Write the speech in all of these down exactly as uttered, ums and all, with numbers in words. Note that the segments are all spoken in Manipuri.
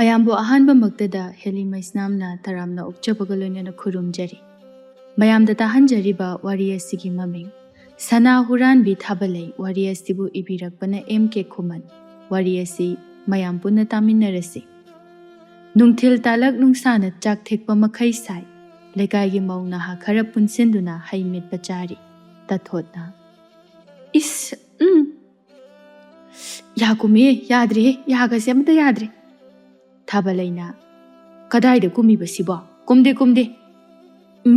ꯃꯌꯥꯝꯕꯨ ꯑꯍꯥꯟꯕꯃꯛꯇꯗ ꯍꯦꯂꯤ ꯃꯩꯁꯅꯥꯝꯅ ꯇꯔꯥꯝꯅ ꯑꯣꯛꯆꯕꯒ ꯂꯣꯏꯅꯅ ꯈꯨꯔꯨꯝꯖꯔꯤ꯫ ꯃꯌꯥꯝꯗ ꯇꯥꯍꯟꯖꯔꯤꯕ ꯋꯥꯔꯤ ꯑꯁꯤꯒꯤ ꯃꯃꯤꯡ ꯁꯅꯥ ꯍꯨꯔꯥꯟꯕꯤ ꯊꯥꯕꯂꯩ꯫ ꯋꯥꯔꯤ ꯑꯁꯤꯕꯨ ꯏꯕꯤꯔꯛꯄꯅ ꯑꯦꯝ ꯀꯦ ꯈꯨꯃꯟ꯫ ꯋꯥꯔꯤ ꯑꯁꯤ ꯃꯌꯥꯝ ꯄꯨꯟꯅ ꯇꯥꯃꯤꯟꯅꯔꯁꯤ꯫ ꯅꯨꯡꯊꯤꯜ ꯇꯥꯂꯛ ꯅꯨꯡꯁꯥꯅ ꯆꯥꯛ ꯊꯦꯛꯄ ꯃꯈꯩ ꯁꯥꯏ꯫ ꯂꯩꯀꯥꯏꯒꯤ ꯃꯧ ꯅꯍꯥ ꯈꯔ ꯄꯨꯟꯁꯤꯟꯗꯨꯅ ꯍꯩ ꯃꯦꯠꯄ ꯆꯥꯔꯤ꯫ ꯇꯥꯊꯣꯠꯅ, "ꯏꯁ, ꯎꯝ, ꯌꯥ ꯀꯨꯝꯃꯦ, ꯌꯥꯗ꯭ꯔꯦꯍꯦ, ꯌꯥꯒꯁꯦ ꯑꯃꯠꯇ ꯌꯥꯗ꯭ꯔꯦ"꯫ ꯊꯥꯕꯂꯩꯅ, "ꯀꯗꯥꯏꯗ ꯀꯨꯝꯃꯤꯕ ꯁꯤꯕꯣ? ꯀꯨꯝꯗꯦ, ꯀꯨꯝꯗꯦ꯫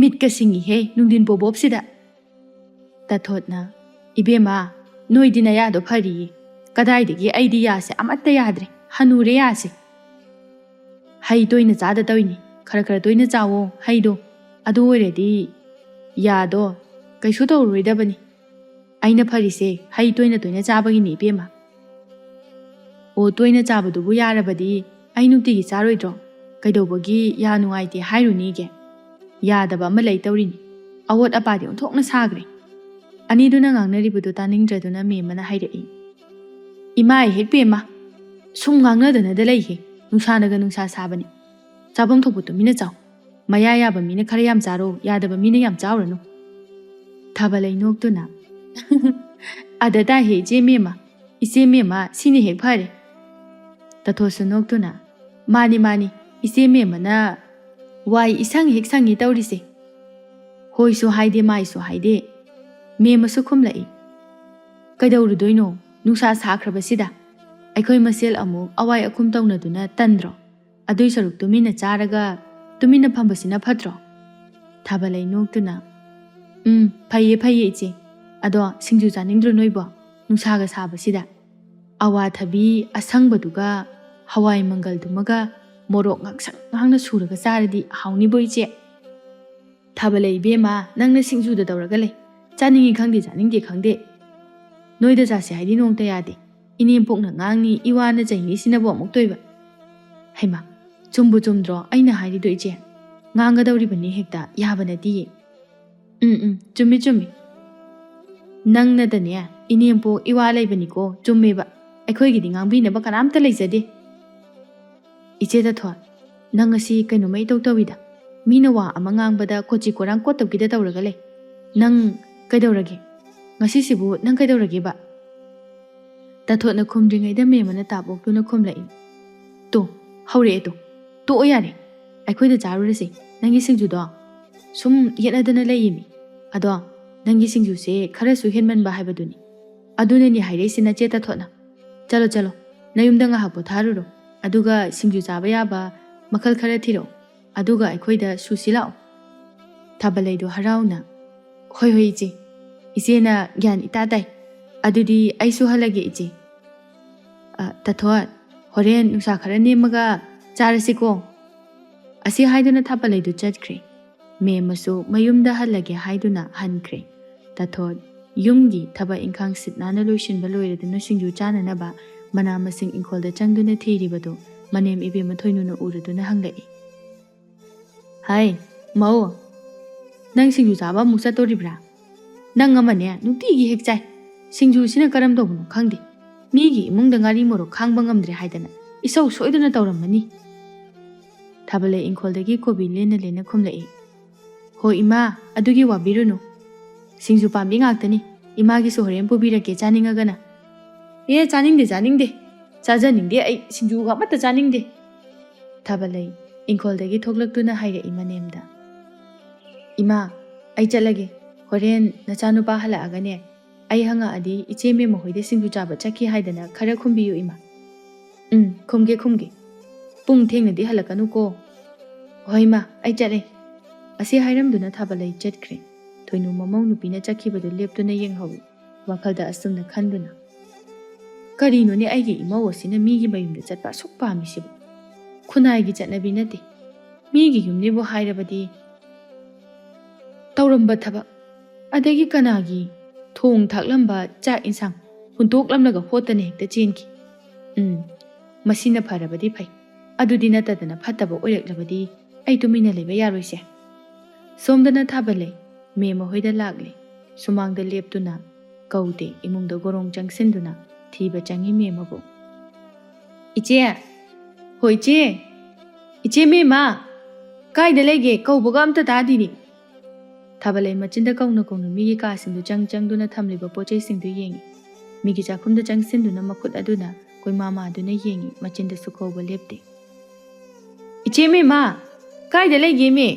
ꯃꯤꯠꯀ ꯁꯤꯡꯉꯤꯍꯦ ꯅꯨꯡꯊꯤꯟ ꯄꯣꯕꯣꯞꯁꯤꯗ"꯫ ꯇꯥꯊꯣꯠꯅ, "ꯏꯕꯦꯝꯃ, ꯅꯣꯏꯗꯤ ꯅꯌꯥꯗꯣ ꯐꯔꯤꯌꯦ꯫ ꯀꯗꯥꯏꯗꯒꯤ ꯑꯩꯗꯤ ꯌꯥꯁꯦ ꯑꯃꯠꯇ ꯌꯥꯗ꯭ꯔꯦ, ꯍꯅꯨꯔꯦ ꯌꯥꯁꯦ"꯫ "ꯍꯩ ꯇꯣꯏꯅ ꯆꯥꯗ ꯇꯧꯏꯅꯤ, ꯈꯔ ꯈꯔ ꯇꯣꯏꯅ ꯆꯥꯋꯣ ꯍꯩꯗꯣ꯫ ꯑꯗꯨ ꯑꯣꯏꯔꯗꯤ ꯌꯥꯗꯣ ꯀꯩꯁꯨ ꯇꯧꯔꯔꯣꯏꯗꯕꯅꯤ꯫ ꯑꯩꯅ ꯐꯔꯤꯁꯦ ꯍꯩ ꯇꯣꯏꯅ ꯇꯣꯏꯅ ꯆꯥꯕꯒꯤꯅꯤ ꯏꯕꯦꯝꯃ"꯫ "ꯑꯣ, ꯇꯣꯏꯅ ꯆꯥꯕꯗꯨꯕꯨ ꯌꯥꯔꯕꯗꯤ ꯑꯩ ꯅꯨꯡꯇꯤꯒꯤ ꯆꯥꯔꯣꯏꯗ꯭ꯔꯣ? ꯀꯩꯗꯧꯕꯒꯤ ꯌꯥ ꯅꯨꯡꯉꯥꯏꯇꯦ ꯍꯥꯏꯔꯨꯅꯤꯒꯦ? ꯌꯥꯗꯕ ꯑꯃ ꯂꯩ ꯇꯧꯔꯤꯅꯤ"꯫ ꯑꯋꯣꯠ ꯑꯄꯥꯗꯤ ꯑꯣꯟꯊꯣꯛꯅ ꯁꯥꯈ꯭ꯔꯦ꯫ ꯑꯅꯤꯗꯨꯅ ꯉꯥꯡꯅꯔꯤꯕꯗꯨ ꯇꯥꯅꯤꯡꯗ꯭ꯔꯗꯨꯅ ꯃꯦꯝꯃꯅ ꯍꯥꯏꯔꯛꯏ꯫ "ꯏꯃꯥ ꯍꯦꯛ ꯄꯦꯝꯃ, ꯁꯨꯝ ꯉꯥꯡꯅꯗꯅꯗ ꯂꯩꯍꯦ꯫ ꯅꯨꯡꯁꯥꯅꯒ ꯅꯨꯡꯁꯥ ꯁꯥꯕꯅꯤ꯫ ꯆꯥꯐꯝ ꯊꯣꯛꯄ ꯇꯨꯃꯤꯟꯅ ꯆꯥꯎ꯫ ꯃꯌꯥ ꯌꯥꯕ ꯃꯤꯅ ꯈꯔ ꯌꯥꯝ ꯆꯥꯔꯣ, ꯌꯥꯗꯕ ꯃꯤꯅ ꯌꯥꯝ ꯆꯥꯎꯔꯅꯨ"꯫ ꯊꯥꯕꯂꯩ ꯅꯣꯛꯇꯨꯅ, "ꯑꯗ ꯇꯥꯏꯍꯦ ꯏꯆꯦ ꯃꯦꯝꯃ, ꯏꯆꯦ ꯃꯦꯝꯃ, ꯁꯤꯅ ꯍꯦꯛ ꯐꯔꯦ"꯫ ꯇꯥꯊꯣꯠꯁꯨ ꯅꯣꯛꯇꯨꯅ, "ꯃꯥꯅꯤ, ꯃꯥꯅꯤ, ꯏꯆꯦ ꯃꯦꯝꯃꯅ ꯋꯥꯏ ꯏꯁꯪ ꯍꯦꯛ ꯁꯪꯉꯤ ꯇꯧꯔꯤꯁꯦ"꯫ ꯍꯣꯏꯁꯨ ꯍꯥꯏꯗꯦ, ꯃꯥꯏꯁꯨ ꯍꯥꯏꯗꯦ꯫ ꯃꯦꯝꯃꯁꯨ ꯈꯨꯝꯂꯛꯏ, "ꯀꯩꯗꯧꯔꯨꯗꯣꯏꯅꯣ? ꯅꯨꯡꯁꯥ ꯁꯥꯈ꯭ꯔꯕꯁꯤꯗ ꯑꯩꯈꯣꯏ ꯃꯁꯦꯜ ꯑꯃꯨꯛ ꯑꯋꯥꯏ ꯑꯈꯨꯝ ꯇꯧꯅꯗꯨꯅ ꯇꯟꯗ꯭ꯔꯣ? ꯑꯗꯨꯏ ꯁꯔꯨꯛ ꯇꯨꯃꯤꯟꯅ ꯆꯥꯔꯒ ꯇꯨꯃꯤꯟꯅ ꯐꯝꯕꯁꯤꯅ ꯐꯠꯇ꯭ꯔꯣ?" ꯊꯥꯕꯂꯩ ꯅꯣꯛꯇꯨꯅ, "ꯎꯝ, ꯐꯩꯌꯦ, ꯐꯩꯌꯦ ꯏꯆꯦ꯫ ꯑꯗꯣ ꯁꯤꯡꯖꯨ ꯆꯥꯅꯤꯡꯗ꯭ꯔꯣ ꯅꯣꯏꯕꯣ? ꯅꯨꯡꯁꯥꯒ ꯁꯥꯕꯁꯤꯗ꯫ ꯑꯋꯥꯊꯕꯤ ꯑꯁꯪꯕꯗꯨꯒ ꯍꯋꯥꯏ ꯃꯪꯒꯜꯗꯨꯃꯒ ꯃꯣꯔꯣꯛ ꯉꯥꯡꯁꯪ ꯉꯥꯡꯅ ꯁꯨꯔꯒ ꯆꯥꯔꯗꯤ ꯍꯥꯎꯅꯤꯕꯣ ꯏꯆꯦ?" "ꯊꯥꯕꯂꯩ ꯏꯕꯦꯝꯃ, ꯅꯪꯅ ꯁꯤꯡꯖꯨꯗ ꯇꯧꯔꯒ ꯂꯩ꯫ ꯆꯥꯅꯤꯡꯉꯤ ꯈꯪꯗꯦ, ꯆꯥꯅꯤꯡꯗꯦ ꯈꯪꯗꯦ꯫ ꯅꯣꯏꯗ ꯆꯥꯁꯦ ꯍꯥꯏꯗꯤ ꯅꯣꯡꯇ ꯌꯥꯗꯦ꯫ ꯏꯅꯦꯝꯄꯣꯛꯅ ꯉꯥꯡꯅꯤ, ꯏꯋꯥꯅ ꯆꯩꯅꯤ ꯁꯤꯅꯕꯨ ꯑꯃꯨꯛ ꯇꯣꯏꯕ꯫ ꯍꯩꯃꯥ, ꯆꯨꯝꯕꯨ ꯆꯨꯝꯗ꯭ꯔꯣ ꯑꯩꯅ ꯍꯥꯏꯔꯤꯗꯣ ꯏꯆꯦ? ꯉꯥꯡꯒꯗꯧꯔꯤꯕꯅꯤ ꯍꯦꯛꯇ, ꯌꯥꯕ ꯅꯠꯇꯤꯌꯦ"꯫ "ꯎꯝ, ꯎꯝ, ꯆꯨꯝꯃꯤ, ꯆꯨꯝꯃꯤ꯫ ꯅꯪꯅꯗꯅꯦ, ꯏꯅꯦꯝꯄꯣꯛ ꯏꯋꯥ ꯂꯩꯕꯅꯤꯀꯣ, ꯆꯨꯝꯃꯦꯕ꯫ ꯑꯩꯈꯣꯏꯒꯤꯗꯤ ꯉꯥꯡꯕꯤꯅꯕ ꯀꯅꯥꯝꯇ ꯂꯩꯖꯗꯦ"꯫ "ꯏꯆꯦ ꯇꯥꯊꯣꯟ, ꯅꯪ ꯉꯁꯤ ꯀꯩꯅꯣꯝꯃ ꯏꯇꯧ ꯇꯧꯏꯗ꯫ ꯃꯤꯅ ꯋꯥ ꯑꯃ ꯉꯥꯡꯕꯗ ꯀꯣꯆꯤ ꯀꯣꯔꯥꯡ ꯀꯣꯠꯇꯕꯤꯗ ꯇꯧꯔꯒ ꯂꯩ꯫ ꯅꯪ ꯀꯩꯗꯧꯔꯒꯦ? ꯉꯁꯤꯁꯤꯕꯨ ꯅꯪ ꯀꯩꯗꯧꯔꯒꯦꯕ?" ꯇꯥꯊꯣꯠꯅ ꯈꯨꯝꯗ꯭ꯔꯤꯉꯩꯗ ꯃꯦꯝꯃꯅ ꯇꯥꯞ ꯑꯣꯛꯇꯨꯅ ꯈꯨꯝꯂꯛꯏ, "ꯇꯣ, ꯍꯧꯔꯛꯑꯦ ꯇꯣ꯫ ꯇꯣꯛꯑꯣ ꯌꯥꯔꯦ꯫ ꯑꯩꯈꯣꯏꯗ ꯆꯥꯔꯨꯔꯁꯤ ꯅꯪꯒꯤ ꯁꯤꯡꯖꯨꯗꯣ꯫ ꯁꯨꯝ ꯌꯦꯠꯅꯗꯅ ꯂꯩꯌꯦꯃꯤ꯫ ꯑꯗꯣ ꯅꯪꯒꯤ ꯁꯤꯡꯖꯨꯁꯦ ꯈꯔꯁꯨ ꯍꯦꯟꯃꯟꯕ ꯍꯥꯏꯕꯗꯨꯅꯤ꯫ ꯑꯗꯨꯅꯅꯤ ꯍꯥꯏꯔꯛꯏꯁꯤ ꯅꯆꯦ ꯇꯥꯊꯣꯠꯅ꯫ ꯆꯠꯂꯣ, ꯆꯠꯂꯣ, ꯅꯌꯨꯝꯗ ꯉꯥꯏꯍꯥꯛ ꯄꯣꯊꯥꯔꯨꯔꯣ꯫ ꯑꯗꯨꯒ ꯁꯤꯡꯖꯨ ꯆꯥꯕ ꯌꯥꯕ ꯃꯈꯜ ꯈꯔ ꯊꯤꯔꯛꯑꯣ꯫ ꯑꯗꯨꯒ ꯑꯩꯈꯣꯏꯗ ꯁꯨꯁꯤ ꯂꯥꯛꯑꯣ꯫" ꯊꯥꯕꯂꯩꯗꯣ ꯍꯔꯥꯎꯅ, "ꯍꯣꯏ, ꯍꯣꯏ, ꯏꯆꯦ꯫ ꯏꯆꯦꯅ ꯒ꯭ꯌꯥꯟ ꯏꯇꯥ ꯇꯥꯏ꯫ ꯑꯗꯨꯗꯤ ꯑꯩꯁꯨ ꯍꯜꯂꯒꯦ, ꯏꯆꯦ꯫ ꯑ, ꯇꯥꯊꯣꯠ, ꯍꯣꯔꯦꯟ ꯅꯨꯡꯁꯥ ꯈꯔ ꯅꯦꯝꯃꯒ ꯆꯥꯔꯁꯤꯀꯣ?" ꯑꯁꯤ ꯍꯥꯏꯗꯨꯅ ꯊꯥꯕꯂꯩꯗꯨ ꯆꯠꯈ꯭ꯔꯦ꯫ ꯃꯦꯝꯃꯁꯨ ꯃꯌꯨꯝꯗ ꯍꯜꯂꯒꯦ ꯍꯥꯏꯗꯨꯅ ꯍꯟꯈ꯭ꯔꯦ꯫ ꯇꯥꯊꯣꯠ ꯌꯨꯝꯒꯤ ꯊꯕꯛ ꯏꯪꯈꯥꯡ ꯁꯤꯠ ꯅꯥꯟꯅ ꯂꯣꯏꯁꯤꯟꯕ ꯂꯣꯏꯔꯗꯨꯅ ꯁꯤꯡꯖꯨ ꯆꯥꯅꯅꯕ ꯃꯅꯥ ꯃꯁꯤꯡ ꯏꯪꯈꯣꯜꯗ ꯆꯪꯗꯨꯅ ꯊꯤꯔꯤꯕꯗꯨ ꯃꯅꯦꯝ ꯏꯕꯦꯝꯃ ꯊꯣꯏꯅꯨꯅ ꯎꯔꯗꯨꯅ ꯍꯪꯂꯛꯏ, "ꯍꯥꯏ, ꯃꯧ, ꯅꯪ ꯁꯤꯡꯖꯨ ꯆꯥꯕ ꯑꯃꯨꯛ ꯆꯠꯇꯣꯔꯤꯕ꯭ꯔꯥ? ꯅꯪ ꯑꯃꯅꯦ ꯅꯨꯡꯇꯤꯒꯤ ꯍꯦꯛ ꯆꯥꯏ꯫ ꯁꯤꯡꯖꯨꯁꯤꯅ ꯀꯔꯝ ꯇꯧꯕꯅꯣ ꯈꯪꯗꯦ꯫ ꯃꯤꯒꯤ ꯏꯃꯨꯡꯗ ꯉꯥꯔꯤ ꯃꯣꯔꯣꯛ ꯈꯥꯡꯕ ꯉꯝꯗ꯭ꯔꯦ ꯍꯥꯏꯗꯅ ꯏꯁꯧ ꯁꯣꯏꯗꯅ ꯇꯧꯔꯝꯃꯅꯤ꯫" ꯊꯥꯕꯂꯩ ꯏꯪꯈꯣꯜꯗꯒꯤ ꯀꯣꯕꯤ ꯂꯦꯟꯅ ꯂꯦꯟꯅ ꯈꯨꯝꯂꯛꯏ, "ꯍꯣꯏ ꯏꯃꯥ, ꯑꯗꯨꯒꯤ ꯋꯥꯕꯤꯔꯨꯅꯨ꯫ ꯁꯤꯡꯖꯨ ꯄꯥꯝꯕꯤ ꯉꯥꯛꯇꯅꯤ꯫ ꯏꯃꯥꯒꯤꯁꯨ ꯍꯣꯔꯦꯟ ꯄꯨꯕꯤꯔꯛꯀꯦ ꯆꯥꯅꯤꯡꯉꯒꯅ꯫" "ꯑꯦ, ꯆꯥꯅꯤꯡꯗꯦ, ꯆꯥꯅꯤꯡꯗꯦ꯫ ꯆꯥꯖꯅꯤꯡꯗꯦ ꯑꯩ, ꯁꯤꯡꯖꯨꯒ ꯑꯃꯠꯇ ꯆꯥꯅꯤꯡꯗꯦ꯫" ꯊꯥꯕꯂꯩ ꯏꯪꯈꯣꯜꯗꯒꯤ ꯊꯣꯛꯂꯛꯇꯨꯅ ꯍꯥꯏꯔꯛꯏ ꯃꯅꯦꯝꯗ, "ꯏꯃꯥ, ꯑꯩ ꯆꯠꯂꯒꯦ꯫ ꯍꯣꯔꯦꯟ ꯅꯆꯥꯅꯨꯄꯥ ꯍꯜꯂꯛꯑꯒꯅꯦ, ꯑꯩ ꯍꯪꯉꯛꯑꯗꯤ ꯏꯆꯦ ꯃꯦꯝꯃ ꯍꯣꯏꯗ ꯁꯤꯡꯖꯨ ꯆꯥꯕ ꯆꯠꯈꯤ ꯍꯥꯏꯗꯅ ꯈꯔ ꯈꯨꯝꯕꯤꯌꯨ ꯏꯃꯥ꯫" "ꯎꯝ, ꯈꯨꯝꯒꯦ, ꯈꯨꯝꯒꯦ꯫ ꯄꯨꯡ ꯊꯦꯡꯅꯗꯤ ꯍꯜꯂꯛꯀꯅꯨꯀꯣ꯫" "ꯍꯣꯏ ꯏꯃꯥ, ꯑꯩ ꯆꯠꯂꯦ꯫" ꯑꯁꯤ ꯍꯥꯏꯔꯝꯗꯨꯅ ꯊꯥꯕꯂꯩ ꯆꯠꯈ꯭ꯔꯦ꯫ ꯊꯣꯏꯅꯨ ꯃꯃꯧ ꯅꯨꯄꯤꯅ ꯆꯠꯈꯤꯕꯗꯨ ꯂꯦꯞꯇꯨꯅ ꯌꯦꯡꯍꯧꯏ꯫ ꯋꯥꯈꯜꯗ ꯑꯁꯨꯝꯅ ꯈꯟꯗꯨꯅ, "ꯀꯔꯤꯅꯣꯅꯦ ꯑꯩꯒꯤ ꯏꯃꯧ ꯑꯁꯤꯅ ꯃꯤꯒꯤ ꯃꯌꯨꯝꯗ ꯆꯠꯄ ꯑꯁꯨꯛ ꯄꯥꯝꯃꯤꯁꯤꯕꯨ? ꯈꯨꯟꯅꯥꯏꯒꯤ ꯆꯠꯅꯕꯤ ꯅꯠꯇꯦ꯫ ꯃꯤꯒꯤ ꯌꯨꯝꯅꯦꯕꯨ ꯍꯥꯏꯔꯕꯗꯤ ꯇꯧꯔꯝꯕ ꯊꯕꯛ, ꯑꯗꯒꯤ ꯀꯅꯥꯒꯤ ꯊꯣꯡ ꯊꯥꯛꯂꯝꯕ ꯆꯥꯛ ꯏꯟꯁꯥꯡ ꯍꯨꯟꯇꯣꯛꯂꯝꯂꯒ ꯍꯣꯠꯇꯅ ꯍꯦꯛꯇ ꯆꯦꯟꯈꯤ꯫ ꯎꯝ, ꯃꯁꯤꯅ ꯐꯔꯕꯗꯤ ꯐꯩ꯫ ꯑꯗꯨꯗꯤ ꯅꯠꯇꯗꯅ ꯐꯠꯇꯕ ꯑꯣꯏꯔꯛꯂꯕꯗꯤ ꯑꯩ ꯇꯨꯃꯤꯟꯅ ꯂꯩꯕ ꯌꯥꯔꯣꯏꯁꯦ꯫" ꯁꯣꯝꯗꯅ ꯊꯥꯕꯂꯩ ꯃꯦꯝꯃ ꯍꯣꯏꯗ ꯂꯥꯛꯂꯦ꯫ ꯁꯨꯃꯥꯡꯗ ꯂꯦꯞꯇꯨꯅ ꯀꯧꯗꯦ, ꯏꯃꯨꯡꯗ ꯒꯣꯔꯣꯡ ꯆꯪꯁꯤꯟꯗꯨꯅ ꯊꯤꯕ ꯆꯪꯏ ꯃꯦꯝꯃꯕꯨ꯫ "ꯏꯆꯦ!" ꯍꯣ ꯏꯆꯦ! ꯏꯆꯦ ꯃꯦꯝꯃ! ꯀꯥꯏꯗ ꯂꯩꯒꯦ? ꯀꯧꯕꯒ ꯑꯝꯇ ꯇꯥꯗꯦꯅꯦ꯫ ꯊꯥꯕꯂꯩ ꯃꯆꯤꯟꯗ ꯀꯧꯅ ꯀꯧꯅ ꯃꯤꯒꯤ ꯀꯥꯁꯤꯡꯗꯨ ꯆꯪ ꯆꯪꯗꯨꯅ ꯊꯝꯂꯤꯕ ꯄꯣꯠ ꯆꯩꯁꯤꯡꯗꯨ ꯌꯦꯡꯏ꯫ ꯃꯤꯒꯤ ꯆꯥꯛꯈꯨꯝꯗ ꯆꯪꯁꯤꯟꯗꯨꯅ ꯃꯈꯨꯠ ꯑꯗꯨꯅ ꯀꯣꯏꯃꯥ ꯃꯥꯗꯨꯅ ꯌꯦꯡꯏ, ꯃꯆꯤꯟꯗꯁꯨ ꯀꯧꯕ ꯂꯦꯞꯇꯦ꯫ "ꯏꯆꯦ ꯃꯦꯝꯃ! ꯀꯥꯏꯗ ꯂꯩꯒꯦ ꯃꯦ?"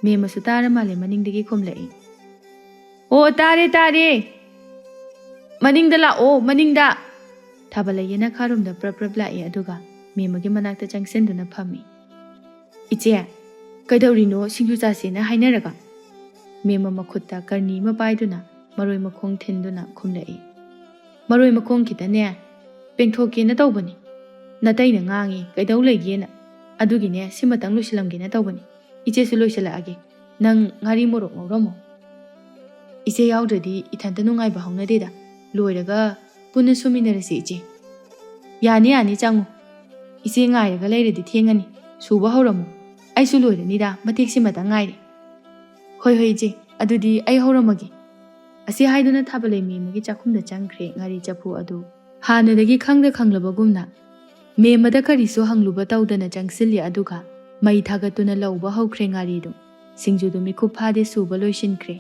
ꯃꯦꯝꯃꯁꯨ ꯇꯥꯔ ꯃꯥꯜꯂꯦ, ꯃꯅꯤꯡꯗꯒꯤ ꯈꯨꯝꯂꯛꯏ꯫ "ꯑꯣ, ꯇꯥꯔꯦ, ꯇꯥꯔꯦ꯫ ꯃꯅꯤꯡꯗ ꯂꯥꯛꯑꯣ, ꯃꯅꯤꯡꯗ!" ꯊꯥꯕꯂꯩ ꯌꯦꯅꯈꯥꯔꯣꯝꯗ ꯄ꯭ꯔꯞ ꯄ꯭ꯔꯞ ꯂꯥꯛꯏ, ꯑꯗꯨꯒ ꯃꯦꯝꯃꯒꯤ ꯃꯅꯥꯛꯇ ꯆꯪꯁꯤꯟꯗꯨꯅ ꯐꯝꯃꯤ꯫ "ꯏꯆꯦ, ꯀꯩꯗꯧꯔꯤꯅꯣ ꯁꯤꯡꯖꯨ ꯆꯥꯁꯦꯅ ꯍꯥꯏꯅꯔꯒ?" ꯃꯦꯝꯃ ꯃꯈꯨꯠꯇ ꯀꯔꯅꯤ ꯑꯃ ꯄꯥꯏꯗꯨꯅ ꯃꯔꯣꯏ ꯃꯈꯣꯡ ꯊꯤꯟꯗꯨꯅ ꯈꯨꯝꯂꯛꯏ꯫ "ꯃꯔꯣꯏ ꯃꯈꯣꯡ ꯈꯤꯇꯅꯦ ꯄꯦꯡꯊꯣꯛꯀꯦꯅ ꯇꯧꯕꯅꯤ꯫ ꯅꯇꯩꯅ ꯉꯥꯡꯉꯤ, ꯀꯩꯗꯧ ꯂꯩꯒꯦꯅ꯫ ꯑꯗꯨꯒꯤꯅꯦ ꯁꯤꯃꯇꯪ ꯂꯣꯏꯁꯤꯜꯂꯝꯒꯦꯅ ꯇꯧꯕꯅꯤ꯫ ꯏꯆꯦꯁꯨ ꯂꯣꯏꯁꯤꯜꯂꯛꯑꯒꯦ꯫ ꯅꯪ ꯉꯥꯔꯤ ꯃꯣꯔꯣꯛ ꯉꯧꯔꯝꯃꯣ꯫ ꯏꯆꯦ ꯌꯥꯎꯗ꯭ꯔꯗꯤ ꯏꯊꯟꯇ ꯅꯨꯡꯉꯥꯏꯕ ꯍꯧꯅꯗꯦꯗ꯫ ꯂꯣꯏꯔꯒ ꯄꯨꯟꯅ ꯁꯨꯃꯤꯟꯅꯔꯁꯤ ꯏꯆꯦ꯫" "ꯌꯥꯅꯤ, ꯌꯥꯅꯤ, ꯆꯪꯉꯨ꯫ ꯏꯆꯦ ꯉꯥꯏꯔꯒ ꯂꯩꯔꯗꯤ ꯊꯦꯡꯉꯅꯤ꯫ ꯁꯨꯕ ꯍꯧꯔꯝꯃꯨ꯫ ꯑꯩꯁꯨ ꯂꯣꯏꯔꯅꯤꯗ, ꯃꯇꯦꯛꯁꯤꯃꯇꯪ ꯉꯥꯏꯔꯦ꯫" "ꯍꯣꯏ, ꯍꯣꯏ ꯏꯆꯦ, ꯑꯗꯨꯗꯤ ꯑꯩ ꯍꯧꯔꯝꯃꯒꯦ꯫" ꯑꯁꯤ ꯍꯥꯏꯗꯨꯅ ꯊꯥꯕꯂꯩ ꯃꯦꯝꯃꯒꯤ ꯆꯥꯛꯈꯨꯝꯗ ꯆꯪꯈ꯭ꯔꯦ꯫ ꯉꯥꯔꯤ ꯆꯐꯨ ꯑꯗꯨ ꯍꯥꯟꯅꯗꯒꯤ ꯈꯪꯗ ꯈꯪꯂꯕꯒꯨꯝꯅ ꯃꯦꯝꯃꯗ ꯀꯔꯤꯁꯨ ꯍꯪꯂꯨꯕ ꯇꯧꯗꯅ ꯆꯪꯁꯤꯜꯂꯤ, ꯑꯗꯨꯒ ꯃꯩ ꯊꯥꯒꯠꯇꯨꯅ ꯂꯧꯕ ꯍꯧꯈ꯭ꯔꯦ ꯉꯥꯔꯤꯗꯨ꯫ ꯁꯤꯡꯖꯨꯗꯨ ꯃꯤꯀꯨꯞ ꯐꯥꯗꯦ ꯁꯨꯕ ꯂꯣꯏꯁꯤꯟꯈ꯭ꯔꯦ꯫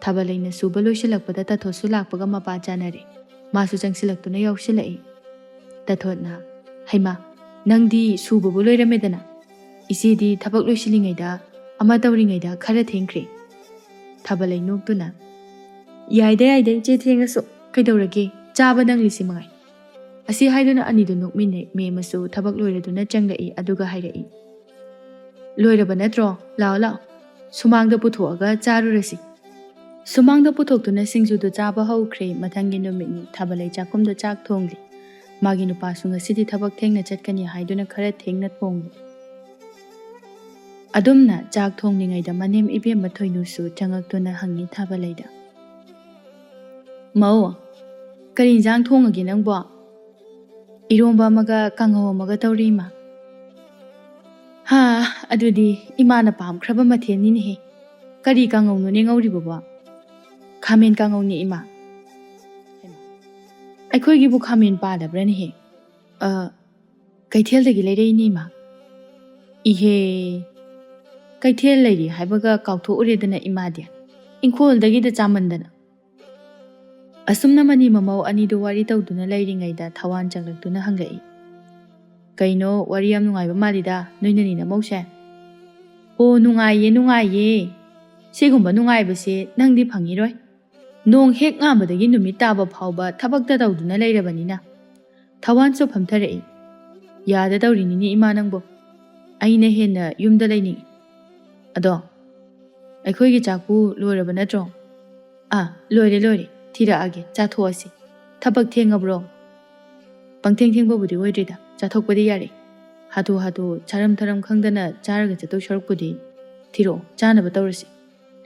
ꯊꯥꯕꯂꯩꯅ ꯁꯨꯕ ꯂꯣꯏꯁꯤꯜꯂꯛꯄꯗ ꯇꯥꯊꯣꯠꯁꯨ ꯂꯥꯛꯄꯒ ꯃꯄꯥ ꯆꯥꯅꯔꯦ꯫ ꯃꯥꯁꯨ ꯆꯪꯁꯤꯜꯂꯛꯇꯨꯅ ꯌꯥꯎꯁꯤꯜꯂꯛꯏ꯫ ꯇꯥꯊꯣꯠꯅ, "ꯍꯩꯃꯥ, ꯅꯪꯗꯤ ꯁꯨꯕꯕꯨ ꯂꯣꯏꯔꯝꯃꯦꯗꯅ? ꯏꯆꯦꯗꯤ ꯊꯕꯛ ꯂꯣꯏꯁꯤꯜꯂꯤꯉꯩꯗ, ꯑꯃ ꯇꯧꯔꯤꯉꯩꯗ ꯈꯔ ꯊꯦꯡꯈ꯭ꯔꯦ꯫" ꯊꯥꯕꯂꯩ ꯅꯣꯛꯇꯨꯅ, "ꯌꯥꯏꯗ, ꯌꯥꯏꯗ, ꯏꯆꯦ ꯊꯦꯡꯉꯁꯨ꯫ ꯀꯩꯗꯧꯔꯒꯦ? ꯆꯥꯕ ꯅꯪꯂꯤꯁꯤ ꯃꯉꯥꯏ꯫" ꯑꯁꯤ ꯍꯥꯏꯗꯨꯅ ꯑꯅꯤꯗꯨ ꯅꯣꯛꯃꯤꯟꯅꯩ꯫ ꯃꯦꯝꯃꯁꯨ ꯊꯕꯛ ꯂꯣꯏꯔꯗꯨꯅ ꯆꯪꯂꯛꯏ, ꯑꯗꯨꯒ ꯍꯥꯏꯔꯛꯏ, "ꯂꯣꯏꯔꯕ ꯅꯠꯇ꯭ꯔꯣ? ꯂꯥꯛꯑꯣ, ꯂꯥꯛꯑꯣ꯫ ꯁꯨꯃꯥꯡꯗ ꯄꯨꯊꯣꯛꯑꯒ ꯆꯥꯔꯨꯔꯁꯤ꯫" ꯁꯨꯃꯥꯡꯗ ꯄꯨꯊꯣꯛꯇꯨꯅ ꯁꯤꯡꯖꯨꯗꯨ ꯆꯥꯕ ꯍꯧꯈ꯭ꯔꯦ꯫ ꯃꯊꯪꯒꯤ ꯅꯨꯃꯤꯠꯅꯤ꯫ ꯊꯥꯕꯂꯩ ꯆꯥꯛꯈꯨꯝꯗ ꯆꯥꯛ ꯊꯣꯡꯂꯤ꯫ ꯃꯥꯒꯤ ꯅꯨꯄꯥꯁꯨ ꯉꯁꯤꯗꯤ ꯊꯕꯛ ꯊꯦꯡꯅ ꯆꯠꯀꯅꯤ ꯍꯥꯏꯗꯨꯅ ꯈꯔ ꯊꯦꯡꯅ ꯊꯣꯡꯂꯤ꯫ ꯑꯗꯨꯝꯅ ꯆꯥꯛ ꯊꯣꯡꯂꯤꯉꯩꯗ ꯃꯅꯦꯝ ꯏꯕꯦꯝꯃ ꯊꯣꯏꯅꯨꯁꯨ ꯆꯪꯉꯛꯇꯨꯅ ꯍꯪꯉꯤ ꯊꯥꯕꯂꯩꯗ, "ꯃꯧ, ꯀꯔꯤ ꯏꯟꯖꯥꯡ ꯊꯣꯡꯉꯒꯦ ꯅꯪꯕꯣ?" "ꯏꯔꯣꯝꯕ ꯑꯃꯒ ꯀꯥꯡꯍꯧ ꯑꯃꯒ ꯇꯧꯔꯤ, ꯏꯃꯥ꯫" "ꯍꯥ, ꯑꯗꯨꯗꯤ ꯏꯃꯥꯅ ꯄꯥꯝꯈ꯭ꯔꯕ ꯃꯊꯦꯜꯅꯤꯅꯦꯍꯦ꯫ ꯀꯔꯤ ꯀꯥꯡꯍꯧꯅꯣꯅꯦ ꯉꯧꯔꯤꯕꯕꯣ?" "ꯈꯥꯃꯦꯟ ꯀꯥꯡꯍꯧꯅꯦ, ꯏꯃꯥ꯫" "ꯑꯩꯈꯣꯏꯒꯤꯕꯨ ꯈꯥꯃꯦꯟ ꯄꯥꯜꯂꯕ꯭ꯔꯅꯦꯍꯦ?" "ꯑ, "ꯀꯩꯊꯦꯜꯗꯒꯤ ꯂꯩꯔꯛꯏꯅꯦ, ꯏꯃꯥ꯫" "ꯏꯍꯦ, ꯀꯩꯊꯦꯜ ꯂꯩꯔꯤ ꯍꯥꯏꯕꯒ ꯀꯥꯎꯊꯣꯛꯎꯔꯦꯗꯅ ꯏꯃꯥꯗꯤ, ꯏꯪꯈꯣꯜꯗꯒꯤꯗ ꯆꯥꯃꯟꯗꯅ꯫" ꯑꯁꯨꯝꯅ ꯃꯅꯤ ꯃꯃꯧ ꯑꯅꯤꯗꯨ ꯋꯥꯔꯤ ꯇꯧꯗꯨꯅ ꯂꯩꯔꯤꯉꯩꯗ ꯊꯋꯥꯟ ꯆꯪꯂꯛꯇꯨꯅ ꯍꯪꯂꯛꯏ, "ꯀꯩꯅꯣ, ꯋꯥꯔꯤ ꯌꯥꯝ ꯅꯨꯡꯉꯥꯏꯕ ꯃꯥꯜꯂꯤꯗ ꯅꯣꯏ ꯅꯅꯤ ꯅꯃꯧꯁꯦ?" "ꯑꯣ, ꯅꯨꯡꯉꯥꯏꯌꯦ, ꯅꯨꯡꯉꯥꯏꯌꯦ꯫ ꯁꯤꯒꯨꯝꯕ ꯅꯨꯡꯉꯥꯏꯕꯁꯦ ꯅꯪꯗꯤ ꯐꯪꯉꯤꯔꯣꯏ꯫ ꯅꯣꯡ ꯍꯦꯛ ꯉꯥꯟꯕꯗꯒꯤ ꯅꯨꯃꯤꯠ ꯇꯥꯕ ꯐꯥꯎꯕ ꯊꯕꯛꯇ ꯇꯧꯗꯨꯅ ꯂꯩꯔꯕꯅꯤꯅ꯫" ꯊꯋꯥꯟꯁꯨ ꯐꯝꯊꯔꯛꯏ꯫ "ꯌꯥꯗ ꯇꯧꯔꯤꯅꯤꯅꯦ ꯏꯃꯥ ꯅꯪꯕꯨ꯫ ꯑꯩꯅ ꯍꯦꯟꯅ ꯌꯨꯝꯗ ꯂꯩꯅꯤꯡꯏ꯫ ꯑꯗꯣ, ꯑꯩꯈꯣꯏꯒꯤ ꯆꯥꯛꯄꯨ ꯂꯣꯏꯔꯕ ꯅꯠꯇ꯭ꯔꯣ?" "ꯑꯥ, ꯂꯣꯏꯔꯦ, ꯂꯣꯏꯔꯦ꯫ ꯊꯤꯔꯛꯑꯒꯦ, ꯆꯥꯊꯣꯛꯑꯁꯤ꯫ ꯊꯕꯛ ꯊꯦꯡꯉꯕ꯭ꯔꯣ?" "ꯄꯪꯊꯦꯡ ꯊꯦꯡꯕꯕꯨꯗꯤ ꯑꯣꯏꯗ꯭ꯔꯤꯗ, ꯆꯥꯊꯣꯛꯄꯗꯤ ꯌꯥꯔꯦ꯫ ꯍꯥꯊꯨ ꯍꯥꯊꯨ ꯆꯥꯔꯝ ꯊꯔꯝ ꯈꯪꯗꯅ ꯆꯥꯔꯒ ꯆꯠꯇꯧ ꯁꯔꯨꯛꯄꯨꯗꯤ, ꯊꯤꯔꯛꯑꯣ, ꯆꯥꯅꯕ ꯇꯧꯔꯁꯤ꯫"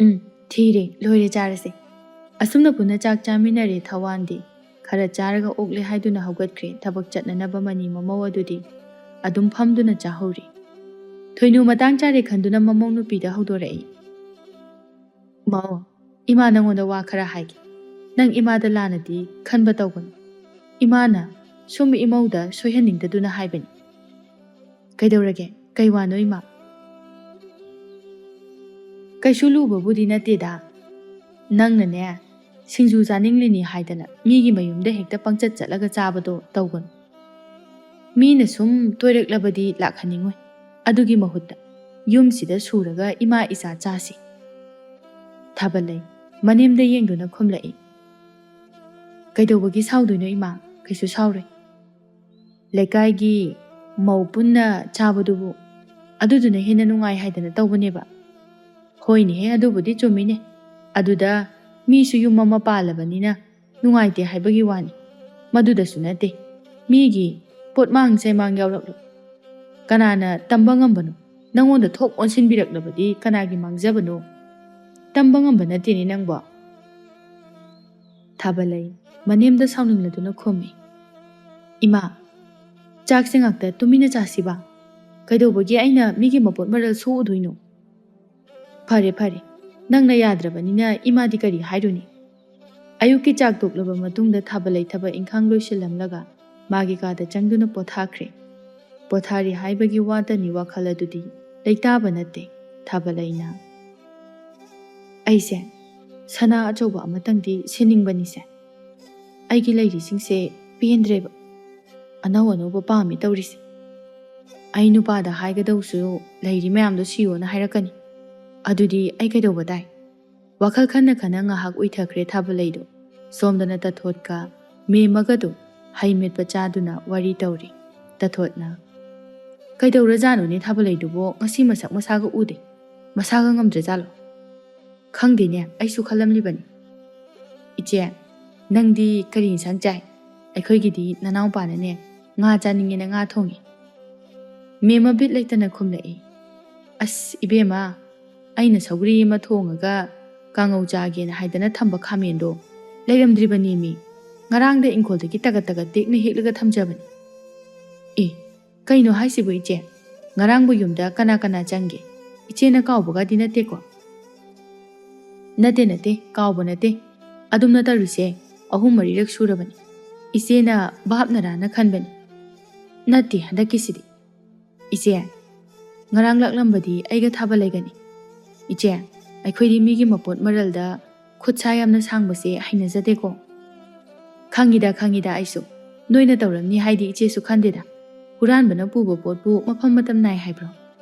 "ꯎꯝ, ꯊꯤꯔꯦ, ꯂꯣꯏꯔꯦ, ꯆꯥꯔꯁꯦ꯫" ꯑꯁꯨꯝꯅ ꯄꯨꯟꯅ ꯆꯥꯛ ꯆꯥꯃꯤꯟꯅꯔꯦ꯫ ꯊꯋꯥꯟꯗꯤ ꯈꯔ ꯆꯥꯔꯒ ꯑꯣꯛꯂꯦ ꯍꯥꯏꯗꯨꯅ ꯍꯧꯒꯠꯈ꯭ꯔꯦ꯫ ꯊꯕꯛ ꯆꯠꯅꯅꯕ ꯃꯅꯤ ꯃꯃꯧ ꯑꯗꯨꯗꯤ ꯑꯗꯨꯝ ꯐꯝꯗꯨꯅ ꯆꯥꯍꯧꯔꯤ꯫ ꯊꯣꯏꯅꯨ ꯃꯇꯥꯡ ꯆꯥꯔꯦ ꯈꯟꯗꯨꯅ ꯃꯃꯧ ꯅꯨꯄꯤꯗ ꯍꯧꯗꯣꯔꯛꯏ, "ꯃꯧ, ꯏꯃꯥ ꯅꯪꯉꯣꯟꯗ ꯋꯥ ꯈꯔ ꯍꯥꯏꯒꯦ꯫ ꯅꯪ ꯏꯃꯥꯗ ꯂꯥꯟꯅꯗꯤ ꯈꯟꯕ ꯇꯧꯒꯅꯨ꯫ ꯏꯃꯥꯅ ꯁꯨꯝ ꯏꯃꯧꯗ ꯁꯣꯏꯍꯟꯅꯤꯡꯗꯗꯨꯅ ꯍꯥꯏꯕꯅꯤ꯫" "ꯀꯩꯗꯧꯔꯒꯦ? ꯀꯩ ꯋꯥꯅꯣ ꯏꯃꯥ?" "ꯀꯩꯁꯨ ꯂꯨꯕꯕꯨꯗꯤ ꯅꯠꯇꯦꯗ꯫ ꯅꯪꯅꯅꯦ, ꯁꯤꯡꯖꯨ ꯆꯥꯅꯤꯡꯂꯤꯅꯤ ꯍꯥꯏꯗꯅ ꯃꯤꯒꯤ ꯃꯌꯨꯝꯗ ꯍꯦꯛꯇ ꯄꯪꯆꯠ ꯆꯠꯂꯒ ꯆꯥꯕꯗꯣ ꯇꯧꯒꯅꯨ꯫ ꯃꯤꯅ ꯁꯨꯝ ꯇꯣꯏꯔꯛꯂꯕꯗꯤ ꯂꯥꯛꯍꯟꯅꯤꯡꯉꯣꯏ꯫ ꯑꯗꯨꯒꯤ ꯃꯍꯨꯠꯇ ꯌꯨꯝꯁꯤꯗ ꯁꯨꯔꯒ ꯏꯃꯥ ꯏꯆꯥ ꯆꯥꯁꯤ꯫" ꯊꯥꯕꯂꯩ ꯃꯅꯦꯝꯗ ꯌꯦꯡꯗꯨꯅ ꯈꯨꯝꯂꯛꯏ, "ꯀꯩꯗꯧꯕꯒꯤ ꯁꯥꯎꯗꯣꯏꯅꯣ ꯏꯃꯥ? ꯀꯩꯁꯨ ꯁꯥꯎꯔꯣꯏ꯫ ꯂꯩꯀꯥꯏꯒꯤ ꯃꯧ ꯄꯨꯟꯅ ꯆꯥꯕꯗꯨꯕꯨ ꯑꯗꯨꯗꯨꯅ ꯍꯦꯟꯅ ꯅꯨꯡꯉꯥꯏ ꯍꯥꯏꯗꯅ ꯇꯧꯕꯅꯦꯕ꯫" "ꯍꯣꯏꯅꯦꯍꯦ, ꯑꯗꯨꯕꯨꯗꯤ ꯆꯨꯝꯃꯤꯅꯦ꯫ ꯑꯗꯨꯗ ꯃꯤꯁꯨ ꯌꯨꯝ ꯑꯃ ꯄꯥꯜꯂꯕꯅꯤꯅ ꯅꯨꯡꯉꯥꯏꯇꯦ ꯍꯥꯏꯕꯒꯤ ꯋꯥꯅꯤ꯫ ꯃꯗꯨꯗꯁꯨ ꯅꯠꯇꯦ, ꯃꯤꯒꯤ ꯄꯣꯠꯃꯥꯡ ꯆꯩꯃꯥꯡ ꯌꯥꯎꯔꯛꯂꯣ꯫ ꯀꯅꯥꯅ ꯇꯝꯕ ꯉꯝꯕꯅꯣ? ꯅꯪꯉꯣꯟꯗ ꯊꯣꯛ ꯑꯣꯟꯁꯤꯟꯕꯤꯔꯛꯂꯕꯗꯤ ꯀꯅꯥꯒꯤ ꯃꯥꯡꯖꯕꯅꯣ? ꯇꯝꯕ ꯉꯝꯕ ꯅꯠꯇꯦꯅꯦ ꯅꯪꯕꯣ꯫" ꯊꯥꯕꯂꯩ ꯃꯅꯦꯝꯗ ꯁꯥꯎꯅꯤꯡꯂꯗꯨꯅ ꯈꯨꯝꯃꯤ, "ꯏꯃꯥ, ꯆꯥꯛꯁꯦ ꯉꯥꯛꯇ ꯇꯨꯃꯤꯟꯅ ꯆꯥꯁꯤꯕ꯫ ꯀꯩꯗꯧꯕꯒꯤ ꯑꯩꯅ ꯃꯤꯒꯤ ꯃꯄꯣꯠ ꯃꯔꯜ ꯁꯣꯛꯎꯗꯣꯏꯅꯣ?" "ꯐꯔꯦ, ꯐꯔꯦ, ꯅꯪꯅ ꯌꯥꯗ꯭ꯔꯕꯅꯤꯅ ꯏꯃꯥꯗꯤ ꯀꯔꯤ ꯍꯥꯏꯔꯨꯅꯤ?" ꯑꯌꯨꯛꯀꯤ ꯆꯥꯛ ꯇꯣꯛꯂꯕ ꯃꯇꯨꯡꯗ ꯊꯥꯕꯂꯩ ꯊꯕꯛ ꯏꯪꯈꯥꯡ ꯂꯣꯏꯁꯤꯜꯂꯝꯂꯒ ꯃꯥꯒꯤ ꯀꯥꯗ ꯆꯪꯗꯨꯅ ꯄꯣꯊꯥꯈ꯭ꯔꯦ꯫ ꯄꯣꯊꯥꯔꯤ ꯍꯥꯏꯕꯒꯤ ꯋꯥꯇꯅꯤ, ꯋꯥꯈꯜ ꯑꯗꯨꯗꯤ ꯂꯩꯇꯥꯕ ꯅꯠꯇꯦ꯫ ꯊꯥꯕꯂꯩꯅ, "ꯑꯩꯁꯦ ꯁꯅꯥ ꯑꯆꯧꯕ ꯑꯃꯇꯪꯗꯤ ꯁꯤꯟꯅꯤꯡꯕꯅꯤꯁꯦ꯫ ꯑꯩꯒꯤ ꯂꯩꯔꯤꯁꯤꯡꯁꯦ ꯄꯦꯟꯗ꯭ꯔꯦꯕ꯫ ꯑꯅꯧ ꯑꯅꯧꯕ ꯄꯥꯝꯃꯤ ꯇꯧꯔꯤꯁꯦ꯫ ꯑꯩ ꯅꯨꯄꯥꯗ ꯍꯥꯏꯒꯗꯧꯁꯨ ꯂꯩꯔꯤ ꯃꯌꯥꯝꯗꯣ ꯁꯤꯌꯣꯅ ꯍꯥꯏꯔꯛꯀꯅꯤ꯫ ꯑꯗꯨꯗꯤ ꯑꯩ ꯀꯩꯗꯧꯕ ꯇꯥꯏ?" ꯋꯥꯈꯜ ꯈꯟꯅ ꯈꯟꯅ ꯉꯥꯏꯍꯥꯛ ꯎꯏꯊꯈ꯭ꯔꯦ ꯊꯥꯕꯂꯩꯗꯣ꯫ ꯁꯣꯝꯗꯅ ꯇꯥꯊꯣꯠꯀ ꯃꯦꯝꯃꯒꯗꯣ ꯍꯩ ꯃꯦꯠꯄ ꯆꯥꯗꯨꯅ ꯋꯥꯔꯤ ꯇꯧꯔꯤ꯫ ꯇꯥꯊꯣꯠꯅ, "ꯀꯩꯗꯧꯔꯖꯥꯠꯅꯣꯅꯦ ꯊꯥꯕꯂꯩꯗꯨꯕꯣ? ꯉꯁꯤ ꯃꯁꯛ ꯃꯁꯥꯒ ꯎꯗꯦ꯫ ꯃꯁꯥꯒ ꯉꯝꯗ꯭ꯔꯖꯥꯠꯂꯣ? ꯈꯪꯗꯦꯅꯦ, ꯑꯩꯁꯨ ꯈꯜꯂꯝꯂꯤꯕꯅꯤ꯫ ꯏꯆꯦ, ꯅꯪꯗꯤ ꯀꯔꯤ ꯏꯟꯁꯥꯡ ꯆꯥꯏ? ꯑꯩꯈꯣꯏꯒꯤꯗꯤ ꯅꯅꯥꯎꯄꯥꯅꯅꯦ ꯉꯥ ꯆꯥꯅꯤꯡꯉꯦꯅ ꯉꯥ ꯊꯣꯡꯉꯤ꯫" ꯃꯦꯝꯃ ꯕꯤꯠ ꯂꯩꯇꯅ ꯈꯨꯝꯂꯛꯏ, "ꯑꯁ ꯏꯕꯦꯝꯃ, ꯑꯩꯅ ꯁꯧꯒ꯭ꯔꯤ ꯑꯃ ꯊꯣꯡꯉꯒ ꯀꯥꯡꯉꯧ ꯆꯥꯒꯦꯅ ꯍꯥꯏꯗꯅ ꯊꯝꯕ ꯈꯥꯃꯦꯟꯗꯣ ꯂꯩꯔꯝꯗ꯭ꯔꯤꯕꯅꯦꯃꯤ꯫ ꯉꯔꯥꯡꯗ ꯏꯪꯈꯣꯜꯗꯒꯤ ꯇꯒꯠ ꯇꯒꯠ ꯇꯦꯛꯅ ꯍꯦꯛꯂꯒ ꯊꯝꯖꯕꯅꯤ꯫" "ꯑꯦ, ꯀꯩꯅꯣ ꯍꯥꯏꯁꯤꯕꯨ ꯏꯆꯦ? ꯉꯔꯥꯡꯕꯨ ꯌꯨꯝꯗ ꯀꯅꯥ ꯀꯅꯥ ꯆꯪꯒꯦ? ꯏꯆꯦꯅ ꯀꯥꯎꯕꯒꯗꯤ ꯅꯠꯇꯦꯀꯣ?" "ꯅꯠꯇꯦ, ꯅꯠꯇꯦ, ꯀꯥꯎꯕ ꯅꯠꯇꯦ꯫ ꯑꯗꯨꯝꯅ ꯇꯧꯔꯤꯁꯦ ꯑꯍꯨꯝ ꯃꯔꯤꯔꯛ ꯁꯨꯔꯕꯅꯤ꯫ ꯏꯆꯦꯅ ꯚꯥꯞꯅꯔꯥꯅ ꯈꯟꯕꯅꯤ꯫ ꯅꯠꯇꯦ, ꯍꯟꯗꯛꯀꯤꯁꯤꯗꯤ꯫ ꯏꯆꯦ, ꯉꯔꯥꯡ ꯂꯥꯛꯂꯝꯕꯗꯤ ꯑꯩꯒ ꯊꯥꯕꯂꯩꯒꯅꯤ꯫ ꯏꯆꯦ, ꯑꯩꯈꯣꯏꯗꯤ ꯃꯤꯒꯤ ꯃꯄꯣꯠ ꯃꯔꯜꯗ ꯈꯨꯠ ꯁꯥ ꯌꯥꯝꯅ ꯁꯥꯡꯕꯁꯦ ꯍꯩꯅꯖꯗꯦꯀꯣ꯫" "ꯈꯪꯉꯤꯗ, ꯈꯪꯉꯤꯗ ꯑꯩꯁꯨ꯫ ꯅꯣꯏꯅ ꯇꯧꯔꯝꯅꯤ ꯍꯥꯏꯗꯤ ꯏꯆꯦꯁꯨ ꯈꯟꯗꯦꯗ꯫ ꯍꯨꯔꯥꯟꯕꯅ ꯄꯨꯕ ꯄꯣꯠꯄꯨ ꯃꯐꯝ ꯃꯇꯝ ꯅꯥꯏ ꯍꯥꯏꯕ꯭ꯔꯣ?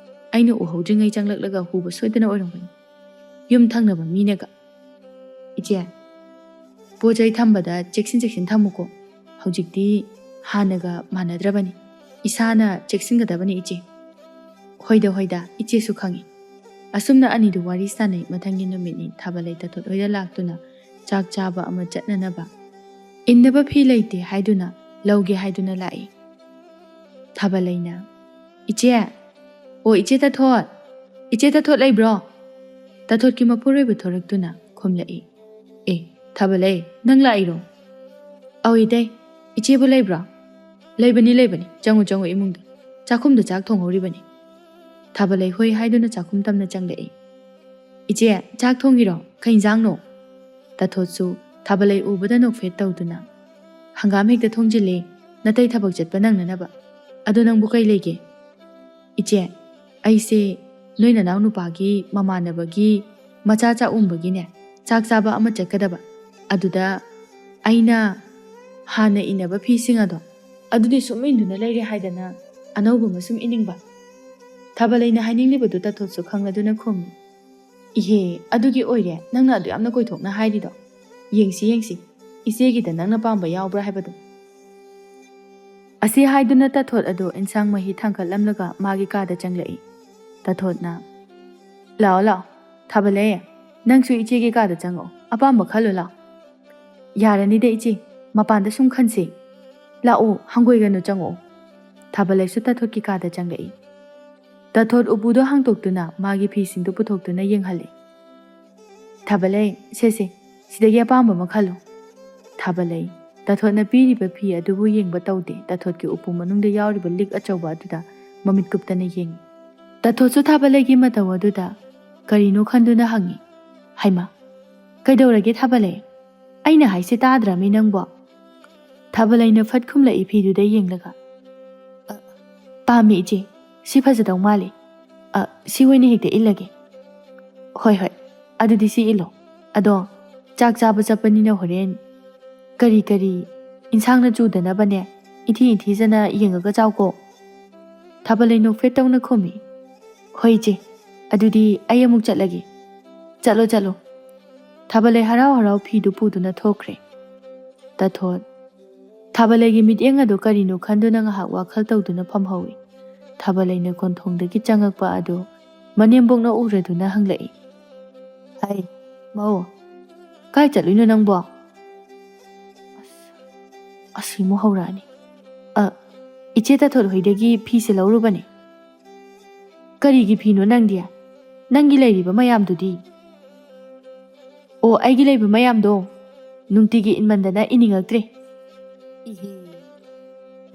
ꯑꯩꯅ ꯎꯍꯧꯗ꯭ꯔꯤꯉꯩ ꯆꯪꯂꯛꯂꯒ ꯍꯨꯕ ꯁꯣꯏꯗꯅ ꯑꯣꯏꯔꯝꯒꯅꯤ꯫ ꯌꯨꯝ ꯊꯪꯅꯕ ꯃꯤꯅꯒ꯫" "ꯏꯆꯦ, ꯄꯣꯠ ꯆꯩ ꯊꯝꯕꯗ ꯆꯦꯛꯁꯤꯟ ꯆꯦꯛꯁꯤꯟ ꯊꯝꯃꯨꯀꯣ꯫ ꯍꯧꯖꯤꯛꯇꯤ ꯍꯥꯟꯅꯒ ꯃꯥꯟꯅꯗ꯭ꯔꯕꯅꯤ꯫ ꯏꯁꯥꯅ ꯆꯦꯛꯁꯤꯟꯒꯗꯕꯅꯤ ꯏꯆꯦ꯫" "ꯍꯣꯏꯗ, ꯍꯣꯏꯗ, ꯏꯆꯦꯁꯨ ꯈꯪꯉꯤ꯫" ꯑꯁꯨꯝꯅ ꯑꯅꯤꯗꯨ ꯋꯥꯔꯤ ꯁꯥꯟꯅꯩ꯫ ꯃꯊꯪꯒꯤ ꯅꯨꯃꯤꯠꯅꯤ ꯊꯥꯕꯂꯩ ꯇꯥꯊꯣꯠ ꯍꯣꯏꯗ ꯂꯥꯛꯇꯨꯅ ꯆꯥꯛ ꯆꯥꯕ ꯑꯃ ꯆꯠꯅꯅꯕ ꯏꯟꯅꯕ ꯐꯤ ꯂꯩꯇꯦ ꯍꯥꯏꯗꯨꯅ ꯂꯧꯒꯦ ꯍꯥꯏꯗꯨꯅ ꯂꯥꯛꯏ꯫ ꯊꯥꯕꯂꯩꯅ, "ꯏꯆꯦ, ꯑꯣ ꯏꯆꯦ ꯇꯥꯊꯣꯠ, ꯏꯆꯦ ꯇꯥꯊꯣꯠ ꯂꯩꯕ꯭ꯔꯣ?" ꯇꯥꯊꯣꯠꯀꯤ ꯃꯄꯨꯔꯣꯏꯕ ꯊꯣꯔꯛꯇꯨꯅ ꯈꯨꯝꯂꯛꯏ꯫ "ꯑꯦ, ꯊꯥꯕꯂꯩ, ꯅꯪ ꯂꯥꯛꯏꯔꯣ?" "ꯑꯧ ꯏꯇꯩ, ꯏꯆꯦꯕꯨ ꯂꯩꯕ꯭ꯔꯣ?" "ꯂꯩꯕꯅꯤ, ꯂꯩꯕꯅꯤ, ꯆꯪꯉꯨ, ꯆꯪꯉꯨ ꯏꯃꯨꯡꯗ, ꯆꯥꯛꯈꯨꯝꯗ ꯆꯥꯛ ꯊꯣꯡꯍꯧꯔꯤꯕꯅꯤ꯫" ꯊꯥꯕꯂꯩ ꯍꯣꯏ ꯍꯥꯏꯗꯨꯅ ꯆꯥꯛꯈꯨꯝ ꯇꯝꯅ ꯆꯪꯂꯛꯏ꯫ "ꯏꯆꯦ, ꯆꯥꯛ ꯊꯣꯡꯉꯤꯔꯣ? ꯀꯩ ꯏꯟꯖꯥꯡꯅꯣ?" ꯇꯥꯊꯣꯠꯁꯨ ꯊꯥꯕꯂꯩ ꯎꯕꯗ ꯅꯣꯛꯐꯦꯠ ꯇꯧꯗꯨꯅ, "ꯍꯪꯒꯥꯝ ꯍꯦꯛꯇ ꯊꯣꯡꯖꯤꯜꯂꯦ, ꯅꯇꯩ ꯊꯕꯛ ꯆꯠꯄ ꯅꯪꯅꯅꯕ꯫" "ꯑꯗꯣ ꯅꯪꯕꯨ ꯀꯩ ꯂꯩꯒꯦ?" "ꯏꯆꯦ, ꯑꯩꯁꯦ ꯅꯣꯏ ꯅꯅꯥꯎ ꯅꯨꯄꯥꯒꯤ ꯃꯃꯥꯟꯅꯕꯒꯤ ꯃꯆꯥ ꯆꯥꯛꯎꯝꯕꯒꯤꯅꯦ, ꯆꯥꯛ ꯆꯥꯕ ꯑꯃ ꯆꯠꯀꯗꯕ꯫ ꯑꯗꯨꯗ ꯑꯩꯅ ꯍꯥꯟꯅ ꯏꯟꯅꯕ ꯐꯤꯁꯤꯡ ꯑꯗꯣ, ꯑꯗꯨꯗꯤ ꯁꯨꯝ ꯏꯟꯗꯨꯅ ꯂꯩꯔꯦ ꯍꯥꯏꯗꯅ ꯑꯅꯧꯕ ꯑꯃ ꯁꯨꯝ ꯏꯅꯤꯡꯕ꯫" ꯊꯥꯕꯂꯩꯅ ꯍꯥꯏꯅꯤꯡꯂꯤꯕꯗꯨ ꯇꯥꯊꯣꯠꯁꯨ ꯈꯪꯂꯗꯨꯅ ꯈꯨꯝꯃꯤ꯫ "ꯏꯍꯦ, ꯑꯗꯨꯒꯤ ꯑꯣꯏꯔꯦ ꯅꯪꯅ ꯑꯗꯨ ꯌꯥꯝꯅ ꯀꯣꯏꯊꯣꯛꯅ ꯍꯥꯏꯔꯤꯗꯣ꯫ ꯌꯦꯡꯁꯤ, ꯌꯦꯡꯁꯤ, ꯏꯆꯦꯒꯤꯗ ꯅꯪꯅ ꯄꯥꯝꯕ ꯌꯥꯎꯕ꯭ꯔꯥ ꯍꯥꯏꯕꯗꯣ꯫" ꯑꯁꯤ ꯍꯥꯏꯗꯨꯅ ꯇꯥꯊꯣꯠ ꯑꯗꯨ ꯏꯟꯁꯥꯡ ꯃꯍꯤ ꯊꯥꯡꯀꯠꯂꯝꯂꯒ ꯃꯥꯒꯤ ꯀꯥꯗ ꯆꯪꯂꯛꯏ꯫ ꯇꯥꯊꯣꯠꯅ, "ꯂꯥꯛꯑꯣ, ꯂꯥꯛꯑꯣ, ꯊꯥꯕꯂꯩ, ꯅꯪꯁꯨ ꯏꯆꯦꯒꯤ ꯀꯥꯗ ꯆꯪꯉꯛꯑꯣ, ꯑꯄꯥꯝꯕ ꯈꯜꯂꯣ ꯂꯥꯛꯑꯣ꯫" "ꯌꯥꯔꯅꯤꯗ ꯏꯆꯦ, ꯃꯄꯥꯟꯗ ꯁꯨꯝ ꯈꯟꯁꯦ꯫ ꯂꯥꯛꯑꯣ, ꯍꯪꯒꯣꯏꯒꯅꯨ, ꯆꯪꯉꯛꯑꯣ꯫" ꯊꯥꯕꯂꯩꯁꯨ ꯇꯥꯊꯣꯠꯀꯤ ꯀꯥꯗ ꯆꯪꯂꯛꯏ꯫ ꯇꯥꯊꯣꯠ ꯎꯄꯨꯗꯣ ꯍꯥꯡꯗꯣꯛꯇꯨꯅ ꯃꯥꯒꯤ ꯐꯤꯁꯤꯡꯗꯨ ꯄꯨꯊꯣꯛꯇꯨꯅ ꯌꯦꯡꯍꯜꯂꯤ꯫ "ꯊꯥꯕꯂꯩ, ꯁꯦ ꯁꯦ, ꯁꯤꯗꯒꯤ ꯑꯄꯥꯝꯕ ꯑꯃ ꯈꯜꯂꯨ꯫" ꯊꯥꯕꯂꯩ, ꯇꯥꯊꯣꯠꯅ ꯄꯤꯔꯤꯕ ꯐꯤ ꯑꯗꯨꯕꯨ ꯌꯦꯡꯕ ꯇꯧꯗꯦ꯫ ꯇꯥꯊꯣꯠꯀꯤ ꯎꯄꯨ ꯃꯅꯨꯡꯗ ꯌꯥꯎꯔꯤꯕ ꯂꯤꯛ ꯑꯆꯧꯕ ꯑꯗꯨꯗ ꯃꯃꯤꯠ ꯀꯨꯞꯇꯅ ꯌꯦꯡꯏ꯫ ꯇꯥꯊꯣꯠꯁꯨ ꯊꯥꯕꯂꯩꯒꯤ ꯃꯇꯧ ꯑꯗꯨꯗ ꯀꯔꯤꯅꯣ ꯈꯟꯗꯨꯅ ꯍꯪꯏ, "ꯍꯩꯃꯥ, ꯀꯩꯗꯧꯔꯒꯦ ꯊꯥꯕꯂꯩ? ꯑꯩꯅ ꯍꯥꯏꯁꯦ ꯇꯥꯗ꯭ꯔꯃꯤ ꯅꯪꯕꯣ?" ꯊꯥꯕꯂꯩꯅ ꯐꯠ ꯈꯨꯝꯂꯛꯏ ꯐꯤꯗꯨꯗ ꯌꯦꯡꯂꯒ꯫ "ꯑ, ꯄꯥꯝꯃꯤ ꯏꯆꯦ, ꯁꯤ ꯐꯖꯗꯧ ꯃꯥꯜꯂꯤ꯫ ꯑ, ꯁꯤ ꯑꯣꯏꯅ ꯍꯦꯛꯇ ꯏꯜꯂꯒꯦ꯫" "ꯍꯣꯏ, ꯍꯣꯏ, ꯑꯗꯨꯗꯤ ꯁꯤ ꯏꯜꯂꯣ꯫ ꯑꯗꯣ ꯆꯥꯛ ꯆꯥꯕ ꯆꯠꯄꯅꯤꯅ ꯍꯣꯔꯦꯟ ꯀꯔꯤ ꯀꯔꯤ ꯏꯟꯁꯥꯡꯅ ꯆꯨꯗꯅꯕꯅꯦ, ꯏꯊꯤ ꯏꯊꯤꯖꯅ ꯌꯦꯡꯉꯒ ꯆꯥꯎꯀꯣ꯫" ꯊꯥꯕꯂꯩ ꯅꯣꯛꯐꯦꯠ ꯇꯧꯅ ꯈꯨꯝꯃꯤ꯫ "ꯍꯣꯏ ꯏꯆꯦ, ꯑꯗꯨꯗꯤ ꯑꯩ ꯑꯃꯨꯛ ꯆꯠꯂꯒꯦ꯫" "ꯆꯠꯂꯣ, ꯆꯠꯂꯣ꯫" ꯊꯥꯕꯂꯩ ꯍꯔꯥꯎ ꯍꯔꯥꯎ ꯐꯤꯗꯨ ꯄꯨꯗꯨꯅ ꯊꯣꯛꯈ꯭ꯔꯦ꯫ ꯇꯥꯊꯣꯠ ꯊꯥꯕꯂꯩꯒꯤ ꯃꯤꯠꯌꯦꯡ ꯑꯗꯨ ꯀꯔꯤꯅꯣ ꯈꯟꯗꯨꯅ ꯉꯥꯏꯍꯥꯛ ꯋꯥꯈꯜ ꯇꯧꯗꯨꯅ ꯐꯝꯍꯧꯏ꯫ ꯊꯥꯕꯂꯩꯅ ꯀꯣꯟꯊꯣꯡꯗꯒꯤ ꯆꯪꯉꯛꯄ ꯑꯗꯨ ꯃꯅꯦꯝꯕꯣꯛꯅ ꯎꯔꯗꯨꯅ ꯍꯪꯂꯛꯏ, "ꯍꯩ, ꯃꯧ, ꯀꯥꯏ ꯆꯠꯂꯨꯏꯅꯣ ꯅꯪꯕꯣ?" ꯑꯁ, ꯑꯁꯤꯃꯨꯛ ꯍꯧꯔꯛꯑꯅꯤ꯫ "ꯑ, ꯏꯆꯦ ꯇꯥꯊꯣꯠ ꯍꯣꯏꯗꯒꯤ ꯐꯤꯁꯦ ꯂꯧꯔꯨꯕꯅꯦ꯫" "ꯀꯔꯤꯒꯤ ꯐꯤꯅꯣ ꯅꯪꯗꯤ? ꯅꯪꯒꯤ ꯂꯩꯔꯤꯕ ꯃꯌꯥꯝꯗꯨꯗꯤ?" "ꯑꯣ, ꯑꯩꯒꯤ ꯂꯩꯕ ꯃꯌꯥꯝꯗꯣ ꯅꯨꯡꯇꯤꯒꯤ ꯏꯟꯃꯟꯗꯅ ꯏꯅꯤꯡꯉꯛꯇ꯭ꯔꯦ꯫" "ꯏꯍꯦ,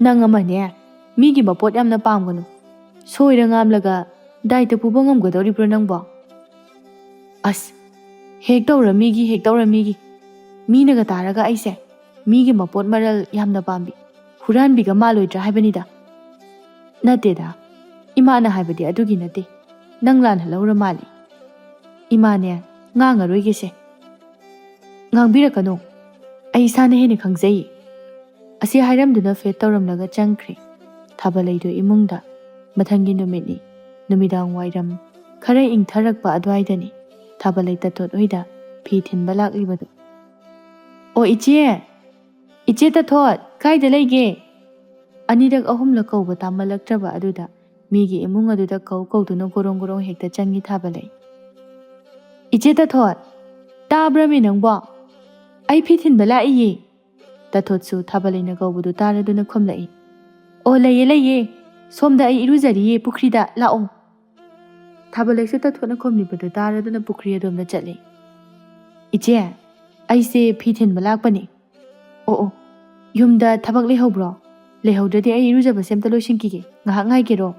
ꯅꯪ ꯑꯃꯅꯦ, ꯃꯤꯒꯤ ꯃꯄꯣꯠ ꯌꯥꯝꯅ ꯄꯥꯝꯒꯅꯨ꯫ ꯁꯣꯏꯔ ꯉꯥꯝꯂꯒ ꯗꯥꯏꯇ ꯄꯨꯕ ꯉꯝꯒꯗꯧꯔꯤꯕ꯭ꯔꯣ ꯅꯪꯕꯣ?" "ꯑꯁ, ꯍꯦꯛ ꯇꯧꯔ ꯃꯤꯒꯤ, ꯍꯦꯛ ꯇꯧꯔ ꯃꯤꯒꯤ꯫ ꯃꯤꯅꯒ ꯇꯥꯔꯒ ꯑꯩꯁꯦ ꯃꯤꯒꯤ ꯃꯄꯣꯠ ꯃꯔꯜ ꯌꯥꯝꯅ ꯄꯥꯝꯕꯤ, ꯍꯨꯔꯥꯟꯕꯤꯒ ꯃꯥꯜꯂꯣꯏꯗ꯭ꯔꯥ ꯍꯥꯏꯕꯅꯤꯗ꯫" "ꯅꯠꯇꯦꯗ, ꯏꯃꯥꯅ ꯍꯥꯏꯕꯗꯤ ꯑꯗꯨꯒꯤ ꯅꯠꯇꯦ꯫ ꯅꯪ ꯂꯥꯟꯅ ꯂꯧꯔ ꯃꯥꯜꯂꯦ꯫ ꯏꯃꯥꯅꯦ, ꯉꯥꯡꯉꯔꯣꯏꯒꯦꯁꯦ꯫ ꯉꯥꯡꯕꯤꯔꯛꯀꯅꯨ꯫ ꯑꯩ ꯏꯁꯥꯅ ꯍꯦꯟꯅ ꯈꯪꯖꯩ"꯫ ꯑꯁꯤ ꯍꯥꯏꯔꯝꯗꯨꯅ ꯐꯦꯠ ꯇꯧꯔꯝꯂꯒ ꯆꯪꯈ꯭ꯔꯦ ꯊꯥꯕꯂꯩꯗꯨ ꯏꯃꯨꯡꯗ꯫ ꯃꯊꯪꯒꯤ ꯅꯨꯃꯤꯠꯅꯤ꯫ ꯅꯨꯃꯤꯗꯥꯡ ꯋꯥꯏꯔꯝ ꯈꯔ ꯏꯪꯊꯔꯛꯄ ꯑꯗꯨꯋꯥꯏꯗꯅꯤ ꯊꯥꯕꯂꯩ ꯇꯥꯊꯣꯠ ꯍꯣꯏꯗ ꯐꯤ ꯊꯤꯟꯕ ꯂꯥꯛꯂꯤꯕꯗꯨ꯫ "ꯑꯣ ꯏꯆꯦ, ꯏꯆꯦ ꯇꯥꯊꯣꯠ, ꯀꯥꯏꯗ ꯂꯩꯒꯦ?" ꯑꯅꯤꯔꯛ ꯑꯍꯨꯝꯂꯛ ꯀꯧꯕ ꯇꯥꯃꯜꯂꯛꯇ꯭ꯔꯕ ꯑꯗꯨꯗ ꯃꯤꯒꯤ ꯏꯃꯨꯡ ꯑꯗꯨꯗ ꯀꯧ ꯀꯧꯗꯨꯅ ꯒꯣꯔꯣꯡ ꯒꯣꯔꯣꯡ ꯍꯦꯛꯇ ꯆꯪꯉꯤ ꯊꯥꯕꯂꯩ꯫ "ꯏꯆꯦ ꯇꯥꯊꯣꯠ, ꯇꯥꯕ꯭ꯔꯃꯤ ꯅꯪꯕꯣ? ꯑꯩ ꯐꯤ ꯊꯤꯟꯕ ꯂꯥꯛꯏꯌꯦ"꯫ ꯇꯥꯊꯣꯠꯁꯨ ꯊꯥꯕꯂꯩꯅ ꯀꯧꯕꯗꯨ ꯇꯥꯔꯗꯨꯅ ꯈꯨꯝꯂꯛꯏ꯫ "ꯑꯣ, ꯂꯩꯌꯦ, ꯂꯩꯌꯦ꯫ ꯁꯣꯝꯗ ꯑꯩ ꯏꯔꯨꯖꯔꯤꯌꯦ, ꯄꯨꯈ꯭ꯔꯤꯗ꯫ ꯂꯥꯛꯑꯣ"꯫ ꯊꯥꯕꯂꯩꯁꯨ ꯇꯥꯊꯣꯠꯅ ꯈꯨꯝꯂꯤꯕꯗꯨ ꯇꯥꯔꯗꯨꯅ ꯄꯨꯈ꯭ꯔꯤ ꯑꯗꯣꯝꯗ ꯆꯠꯂꯤ꯫ "ꯏꯆꯦ, ꯑꯩꯁꯦ ꯐꯤ ꯊꯤꯟꯕ ꯂꯥꯛꯄꯅꯤ"꯫ "ꯑꯣ, ꯑꯣ, ꯌꯨꯝꯗ ꯊꯕꯛ ꯂꯩꯍꯧꯕ꯭ꯔꯣ? ꯂꯩꯍꯧꯗ꯭ꯔꯗꯤ ꯑꯩ ꯏꯔꯨꯖꯕꯁꯦ ꯑꯝꯇ ꯂꯣꯏꯁꯤꯟꯈꯤꯒꯦ, ꯉꯥꯏꯍꯥꯛ ꯉꯥꯏꯒꯦꯔꯣ?"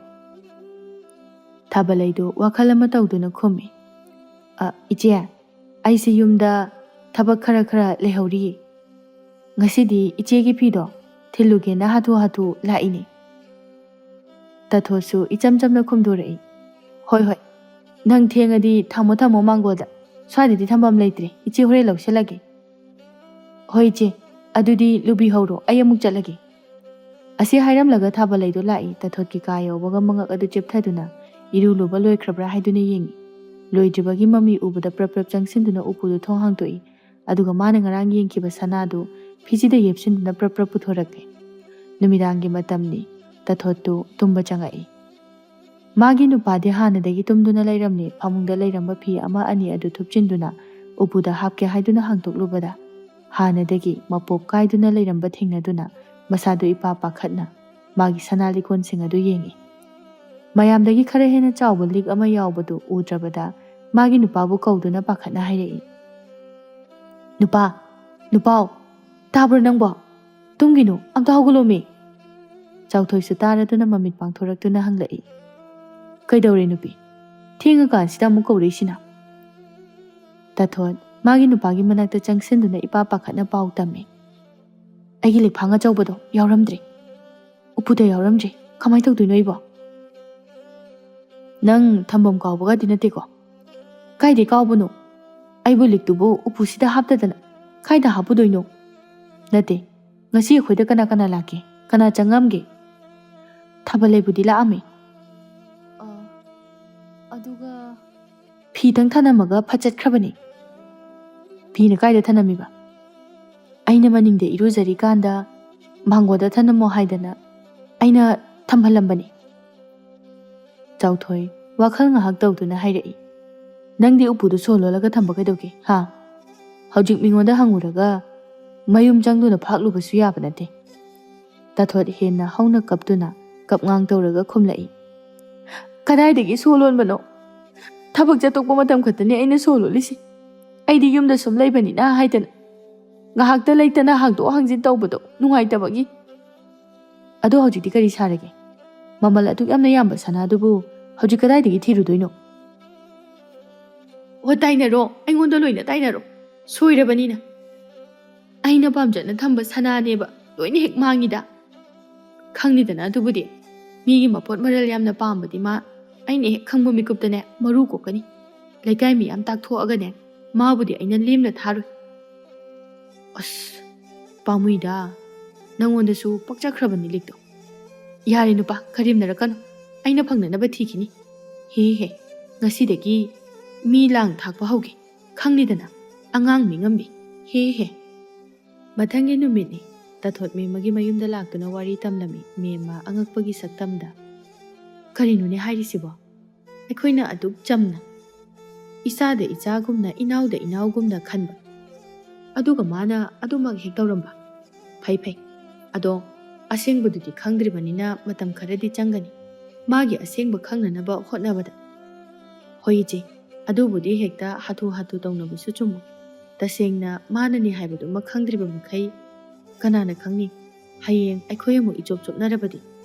ꯊꯥꯕꯂꯩꯗꯨ ꯋꯥꯈꯜ ꯑꯃ ꯇꯧꯗꯨꯅ ꯈꯨꯝꯃꯤ꯫ "ꯑ, ꯏꯆꯦ, ꯑꯩꯁꯦ ꯌꯨꯝꯗ ꯊꯕꯛ ꯈꯔ ꯈꯔ ꯂꯩꯍꯧꯔꯤꯌꯦ꯫ ꯉꯁꯤꯗꯤ ꯏꯆꯦꯒꯤ ꯐꯤꯗꯣ ꯊꯤꯜꯂꯨꯒꯦꯅ ꯍꯥꯊꯨ ꯍꯥꯊꯨ ꯂꯥꯛꯏꯅꯦ"꯫ ꯇꯥꯊꯣꯠꯁꯨ ꯏꯆꯝ ꯆꯝꯅ ꯈꯨꯝꯗꯣꯔꯛꯏ꯫ "ꯍꯣꯏ, ꯍꯣꯏ, ꯅꯪ ꯊꯦꯡꯉꯗꯤ ꯊꯝꯃꯣ, ꯊꯝꯃꯣ ꯃꯥꯡꯒꯣꯜꯗ꯫ ꯁ꯭ꯋꯥꯏꯗꯗꯤ ꯊꯝꯐꯝ ꯂꯩꯇ꯭ꯔꯦ, ꯏꯆꯦ ꯍꯣꯔꯦꯟ ꯂꯧꯁꯤꯜꯂꯒꯦ"꯫ "ꯍꯣꯏ ꯏꯆꯦ, ꯑꯗꯨꯗꯤ ꯂꯨꯕꯤꯍꯧꯔꯣ, ꯑꯩ ꯑꯃꯨꯛ ꯆꯠꯂꯒꯦ"꯫ ꯑꯁꯤ ꯍꯥꯏꯔꯝꯂꯒ ꯊꯥꯕꯂꯩꯗꯣ ꯂꯥꯛꯏ꯫ ꯇꯥꯊꯣꯠꯀꯤ ꯀꯥ ꯌꯧꯕꯒ ꯃꯉꯛ ꯑꯗꯨ ꯆꯦꯞꯊꯗꯨꯅ ꯏꯔꯨ ꯂꯨꯕ ꯂꯣꯏꯈ꯭ꯔꯕ꯭ꯔꯥ ꯍꯥꯏꯗꯨꯅ ꯌꯦꯡꯏ꯫ ꯂꯣꯏꯗ꯭ꯔꯤꯕꯒꯤ ꯃꯃꯤ ꯎꯕꯗ ꯄ꯭ꯔꯞ ꯄ꯭ꯔꯞ ꯆꯪꯁꯤꯟꯗꯨꯅ ꯎꯄꯨꯗꯨ ꯊꯣꯡ ꯍꯥꯡꯗꯣꯛꯏ꯫ ꯑꯗꯨꯒ ꯃꯥꯅ ꯉꯔꯥꯡ ꯌꯦꯡꯈꯤꯕ ꯁꯅꯥꯗꯨ ꯐꯤꯖꯤꯗ ꯌꯦꯞꯁꯤꯟꯗꯨꯅ ꯄ꯭ꯔꯞ ꯄ꯭ꯔꯞ ꯄꯨꯊꯣꯔꯛꯂꯦ꯫ ꯅꯨꯃꯤꯗꯥꯡꯒꯤ ꯃꯇꯝꯅꯤ꯫ ꯇꯥꯊꯣꯠꯇꯨ ꯇꯨꯝꯕ ꯆꯪꯉꯛꯏ꯫ ꯃꯥꯒꯤ ꯅꯨꯄꯥꯗꯤ ꯍꯥꯟꯅꯗꯒꯤ ꯇꯨꯝꯗꯨꯅ ꯂꯩꯔꯝꯂꯦ꯫ ꯐꯃꯨꯡꯗ ꯂꯩꯔꯝꯕ ꯐꯤ ꯑꯃ ꯑꯅꯤ ꯑꯗꯨ ꯊꯨꯞꯆꯤꯟꯗꯨꯅ ꯎꯄꯨꯗ ꯍꯥꯞꯀꯦ ꯍꯥꯏꯗꯨꯅ ꯍꯥꯡꯗꯣꯛꯂꯨꯕꯗ, ꯍꯥꯟꯅꯗꯒꯤ ꯃꯄꯣꯞ ꯀꯥꯏꯗꯨꯅ ꯂꯩꯔꯝꯕ ꯊꯦꯡꯅꯗꯨꯅ ꯃꯁꯥꯗꯨ ꯏꯄꯥ ꯄꯥꯈꯠꯅ ꯃꯥꯒꯤ ꯁꯅꯥ ꯂꯤꯀꯣꯟꯁꯤꯡ ꯑꯗꯨ ꯌꯦꯡꯏ꯫ ꯃꯌꯥꯝꯗꯒꯤ ꯈꯔ ꯍꯦꯟꯅ ꯆꯥꯎꯕ ꯂꯤꯛ ꯑꯃ ꯌꯥꯎꯕꯗꯨ ꯎꯗ꯭ꯔꯕꯗ ꯃꯥꯒꯤ ꯅꯨꯄꯥꯕꯨ ꯀꯧꯗꯨꯅ ꯄꯥꯈꯠꯅ ꯍꯥꯏꯔꯛꯏ, "ꯅꯨꯄꯥ, ꯅꯨꯄꯥꯎ, ꯇꯥꯕ꯭ꯔꯣ ꯅꯪꯕꯣ? ꯇꯨꯝꯒꯤꯅꯨ, ꯑꯝꯇ ꯍꯧꯒꯠꯂꯣꯃꯤ!" ꯆꯥꯎꯊꯣꯏꯁꯨ ꯇꯥꯔꯗꯨꯅ ꯃꯃꯤꯠ ꯄꯥꯡꯊꯣꯔꯛꯇꯨꯅ ꯍꯪꯂꯛꯏ, "ꯀꯩꯗꯧꯔꯦ ꯅꯨꯄꯤ? ꯊꯦꯡꯉꯀꯥꯟꯁꯤꯗ ꯑꯃꯨꯛ ꯀꯧꯔꯛꯏꯁꯤꯅ?" ꯇꯥꯊꯣꯠ ꯃꯥꯒꯤ ꯅꯨꯄꯥꯒꯤ ꯃꯅꯥꯛꯇ ꯆꯪꯁꯤꯟꯗꯨꯅ ꯏꯄꯥ ꯄꯥꯈꯠꯅ ꯄꯥꯎ ꯇꯝꯃꯤ, "ꯑꯩꯒꯤ ꯂꯤꯛꯐꯥꯡ ꯑꯆꯧꯕꯗꯣ ꯌꯥꯎꯔꯝꯗ꯭ꯔꯦ, ꯎꯄꯨꯗ ꯌꯥꯎꯔꯝꯗ꯭ꯔꯦ꯫ ꯀꯃꯥꯏ ꯇꯧꯗꯣꯏꯅꯣ ꯑꯩꯕꯣ? ꯅꯪ ꯊꯝꯐꯝ ꯀꯥꯎꯕꯒꯗꯤ ꯅꯠꯇꯦꯀꯣ? ꯀꯥꯏꯗꯩ ꯀꯥꯎꯕꯅꯣ? ꯑꯩꯕꯨ ꯂꯤꯛꯇꯨꯕꯨ ꯎꯄꯨꯁꯤꯗ ꯍꯥꯞꯇꯗꯅ ꯀꯥꯏꯗ ꯍꯥꯞꯄꯨꯗꯣꯏꯅꯣ? ꯅꯠꯇꯦ, ꯉꯁꯤ ꯑꯩꯈꯣꯏꯗ ꯀꯅꯥ ꯀꯅꯥ ꯂꯥꯛꯀꯦ? ꯀꯅꯥ ꯆꯪꯉꯝꯒꯦ? ꯊꯥꯕꯜ ꯂꯩꯕꯨꯗꯤ ꯂꯥꯛꯑꯝꯃꯦ꯫ ꯑ, ꯑꯗꯨꯒ ꯐꯤꯗꯪ ꯊꯅꯝꯃꯒ ꯐꯠ ꯆꯠꯈ꯭ꯔꯕꯅꯦ꯫ ꯐꯤꯅ ꯀꯥꯏꯗ ꯊꯅꯝꯃꯤꯕ? ꯑꯩꯅ ꯃꯅꯤꯡꯗ ꯏꯔꯨꯖꯔꯤꯀꯥꯟꯗ ꯃꯥꯡꯒꯣꯟꯗ ꯊꯅꯝꯃꯣ ꯍꯥꯏꯗꯅ ꯑꯩꯅ ꯊꯝꯍꯜꯂꯝꯕꯅꯤ꯫ ꯆꯥꯎꯊꯣꯏ ꯋꯥꯈꯜ ꯉꯥꯏꯍꯥꯛ ꯇꯧꯗꯨꯅ ꯍꯥꯏꯔꯛꯏ, "ꯅꯪꯗꯤ ꯎꯄꯨꯗꯨ ꯁꯣ ꯂꯣꯜꯂꯒ ꯊꯝꯕ ꯀꯩꯗꯧꯒꯦ, ꯍꯥ? ꯍꯧꯖꯤꯛ ꯃꯤꯉꯣꯟꯗ ꯍꯪꯉꯨꯔꯒ ꯃꯌꯨꯝ ꯆꯪꯗꯨꯅ ꯐꯥꯛꯂꯨꯕꯁꯨ ꯌꯥꯕ ꯅꯠꯇꯦ꯫" ꯇꯥꯊꯣꯠ ꯍꯦꯟꯅ ꯍꯧꯅ ꯀꯞꯇꯨꯅ ꯀꯞꯉꯥꯡ ꯇꯧꯔꯒ ꯈꯨꯝꯂꯛꯏ, "ꯀꯗꯥꯏꯗꯒꯤ ꯁꯣ ꯂꯣꯟꯕꯅꯣ? ꯊꯕꯛ ꯆꯠꯊꯣꯛꯄ ꯃꯇꯝ ꯈꯛꯇꯅꯤ ꯑꯩꯅ ꯁꯣ ꯂꯣꯜꯂꯤꯁꯦ꯫ ꯑꯩꯗꯤ ꯌꯨꯝꯗ ꯁꯨꯝ ꯂꯩꯕꯅꯤꯅ ꯍꯥꯏꯗꯅ ꯉꯥꯏꯍꯥꯛꯇ ꯂꯩꯇꯅ ꯍꯥꯡꯗꯣꯛ ꯍꯥꯡꯖꯤꯟ ꯇꯧꯕꯗꯣ ꯅꯨꯡꯉꯥꯏꯇꯕꯒꯤ꯫ ꯑꯗꯣ ꯍꯧꯖꯤꯛꯇꯤ ꯀꯔꯤ ꯁꯥꯔꯒꯦ? ꯃꯃꯜ ꯑꯗꯨꯛ ꯌꯥꯝꯅ ꯌꯥꯝꯕ ꯁꯅꯥꯗꯨꯕꯨ ꯍꯧꯖꯤꯛ ꯀꯗꯥꯏꯗꯒꯤ ꯊꯤꯔꯨꯗꯣꯏꯅꯣ?" "ꯑꯣ, ꯇꯥꯏꯅꯔꯣ, ꯑꯩꯉꯣꯟꯗ ꯂꯣꯏꯅ ꯇꯥꯏꯅꯔꯣ꯫ ꯁꯣꯏꯔꯕꯅꯤꯅ꯫ ꯑꯩꯅ ꯄꯥꯝꯖꯅ ꯊꯝꯕ ꯁꯅꯥꯅꯦꯕ, ꯂꯣꯏꯅ ꯍꯦꯛ ꯃꯥꯡꯉꯤꯗ꯫ ꯈꯪꯅꯤꯗꯅ ꯑꯗꯨꯕꯨꯗꯤ꯫ ꯃꯤꯒꯤ ꯃꯄꯣꯠ ꯃꯔꯜ ꯌꯥꯝꯅ ꯄꯥꯝꯕꯗꯤ ꯃꯥ ꯑꯩꯅ ꯍꯦꯛ ꯈꯪꯕ ꯃꯤꯀꯨꯞꯇꯅꯦ ꯃꯔꯨ ꯀꯣꯛꯀꯅꯤ꯫ ꯂꯩꯀꯥꯏ ꯃꯤꯌꯥꯝ ꯇꯥꯛꯊꯣꯛꯑꯒꯅꯦ ꯃꯥꯕꯨꯗꯤ ꯑꯩꯅ ꯂꯦꯝꯅ ꯊꯥꯔꯣꯏ꯫" "ꯑꯁ, ꯄꯥꯝꯃꯨꯏꯗ, ꯅꯪꯉꯣꯟꯗꯁꯨ ꯄꯛꯆꯈ꯭ꯔꯕꯅꯤ ꯂꯤꯛꯇꯣ꯫ ꯌꯥꯔꯦ ꯅꯨꯄꯥ, ꯀꯔꯦꯝꯅꯔꯛꯀꯅꯨ꯫ ꯑꯩꯅ ꯐꯪꯅꯅꯕ ꯊꯤꯈꯤꯅꯤ꯫ ꯍꯦ ꯍꯦ, ꯉꯁꯤꯗꯒꯤ ꯃꯤ ꯂꯥꯡ ꯊꯥꯛꯄ ꯍꯧꯒꯦ꯫ ꯈꯪꯂꯤꯗꯅ, ꯑꯉꯥꯡ ꯃꯤ ꯉꯝꯕꯤ꯫ ꯍꯦ ꯍꯦ꯫" ꯃꯊꯪꯒꯤ ꯅꯨꯃꯤꯠꯅꯤ꯫ ꯇꯥꯊꯣꯠ ꯃꯦꯝꯃꯒꯤ ꯃꯌꯨꯝꯗ ꯂꯥꯛꯇꯨꯅ ꯋꯥꯔꯤ ꯇꯝꯂꯝꯃꯤ ꯃꯦꯝꯃ ꯑꯉꯛꯄꯒꯤ ꯁꯛꯇꯝꯗ꯫ "ꯀꯔꯤꯅꯣꯅꯦ ꯍꯥꯏꯔꯤꯁꯤꯕꯣ? ꯑꯩꯈꯣꯏꯅ ꯑꯗꯨꯛ ꯆꯝꯅ, ꯏꯆꯥꯗ ꯏꯆꯥꯒꯨꯝꯅ, ꯏꯅꯥꯎꯗ ꯏꯅꯥꯎꯒꯨꯝꯅ ꯈꯟꯕ, ꯑꯗꯨꯒ ꯃꯥꯅ ꯑꯗꯨꯃꯛ ꯍꯦꯛ ꯇꯧꯔꯝꯕ꯫ ꯐꯩ ꯐꯩ꯫ ꯑꯗꯣ ꯑꯁꯦꯡꯕꯗꯨꯗꯤ ꯈꯪꯗ꯭ꯔꯤꯕꯅꯤꯅ ꯃꯇꯝ ꯈꯔꯗꯤ ꯆꯪꯒꯅꯤ, ꯃꯥꯒꯤ ꯑꯁꯦꯡꯕ ꯈꯪꯅꯅꯕ ꯍꯣꯠꯅꯕꯗ꯫" "ꯍꯣꯏ ꯏꯆꯦ, ꯑꯗꯨꯕꯨꯗꯤ ꯍꯦꯛꯇ ꯍꯥꯊꯨ ꯍꯥꯊꯨ ꯇꯧꯅꯕꯁꯨ ꯆꯨꯝꯃꯣꯏ꯫ ꯇꯁꯦꯡꯅ ꯃꯥꯅꯅꯤ ꯍꯥꯏꯕꯗꯨꯃꯛ ꯈꯪꯗ꯭ꯔꯤꯕ ꯃꯈꯩ ꯀꯅꯥꯅ ꯈꯪꯅꯤ? ꯍꯌꯦꯡ ꯑꯩꯈꯣꯏ ꯑꯃꯨꯛ ꯏꯆꯣꯞ ꯆꯣꯞꯅꯔꯕꯗꯤ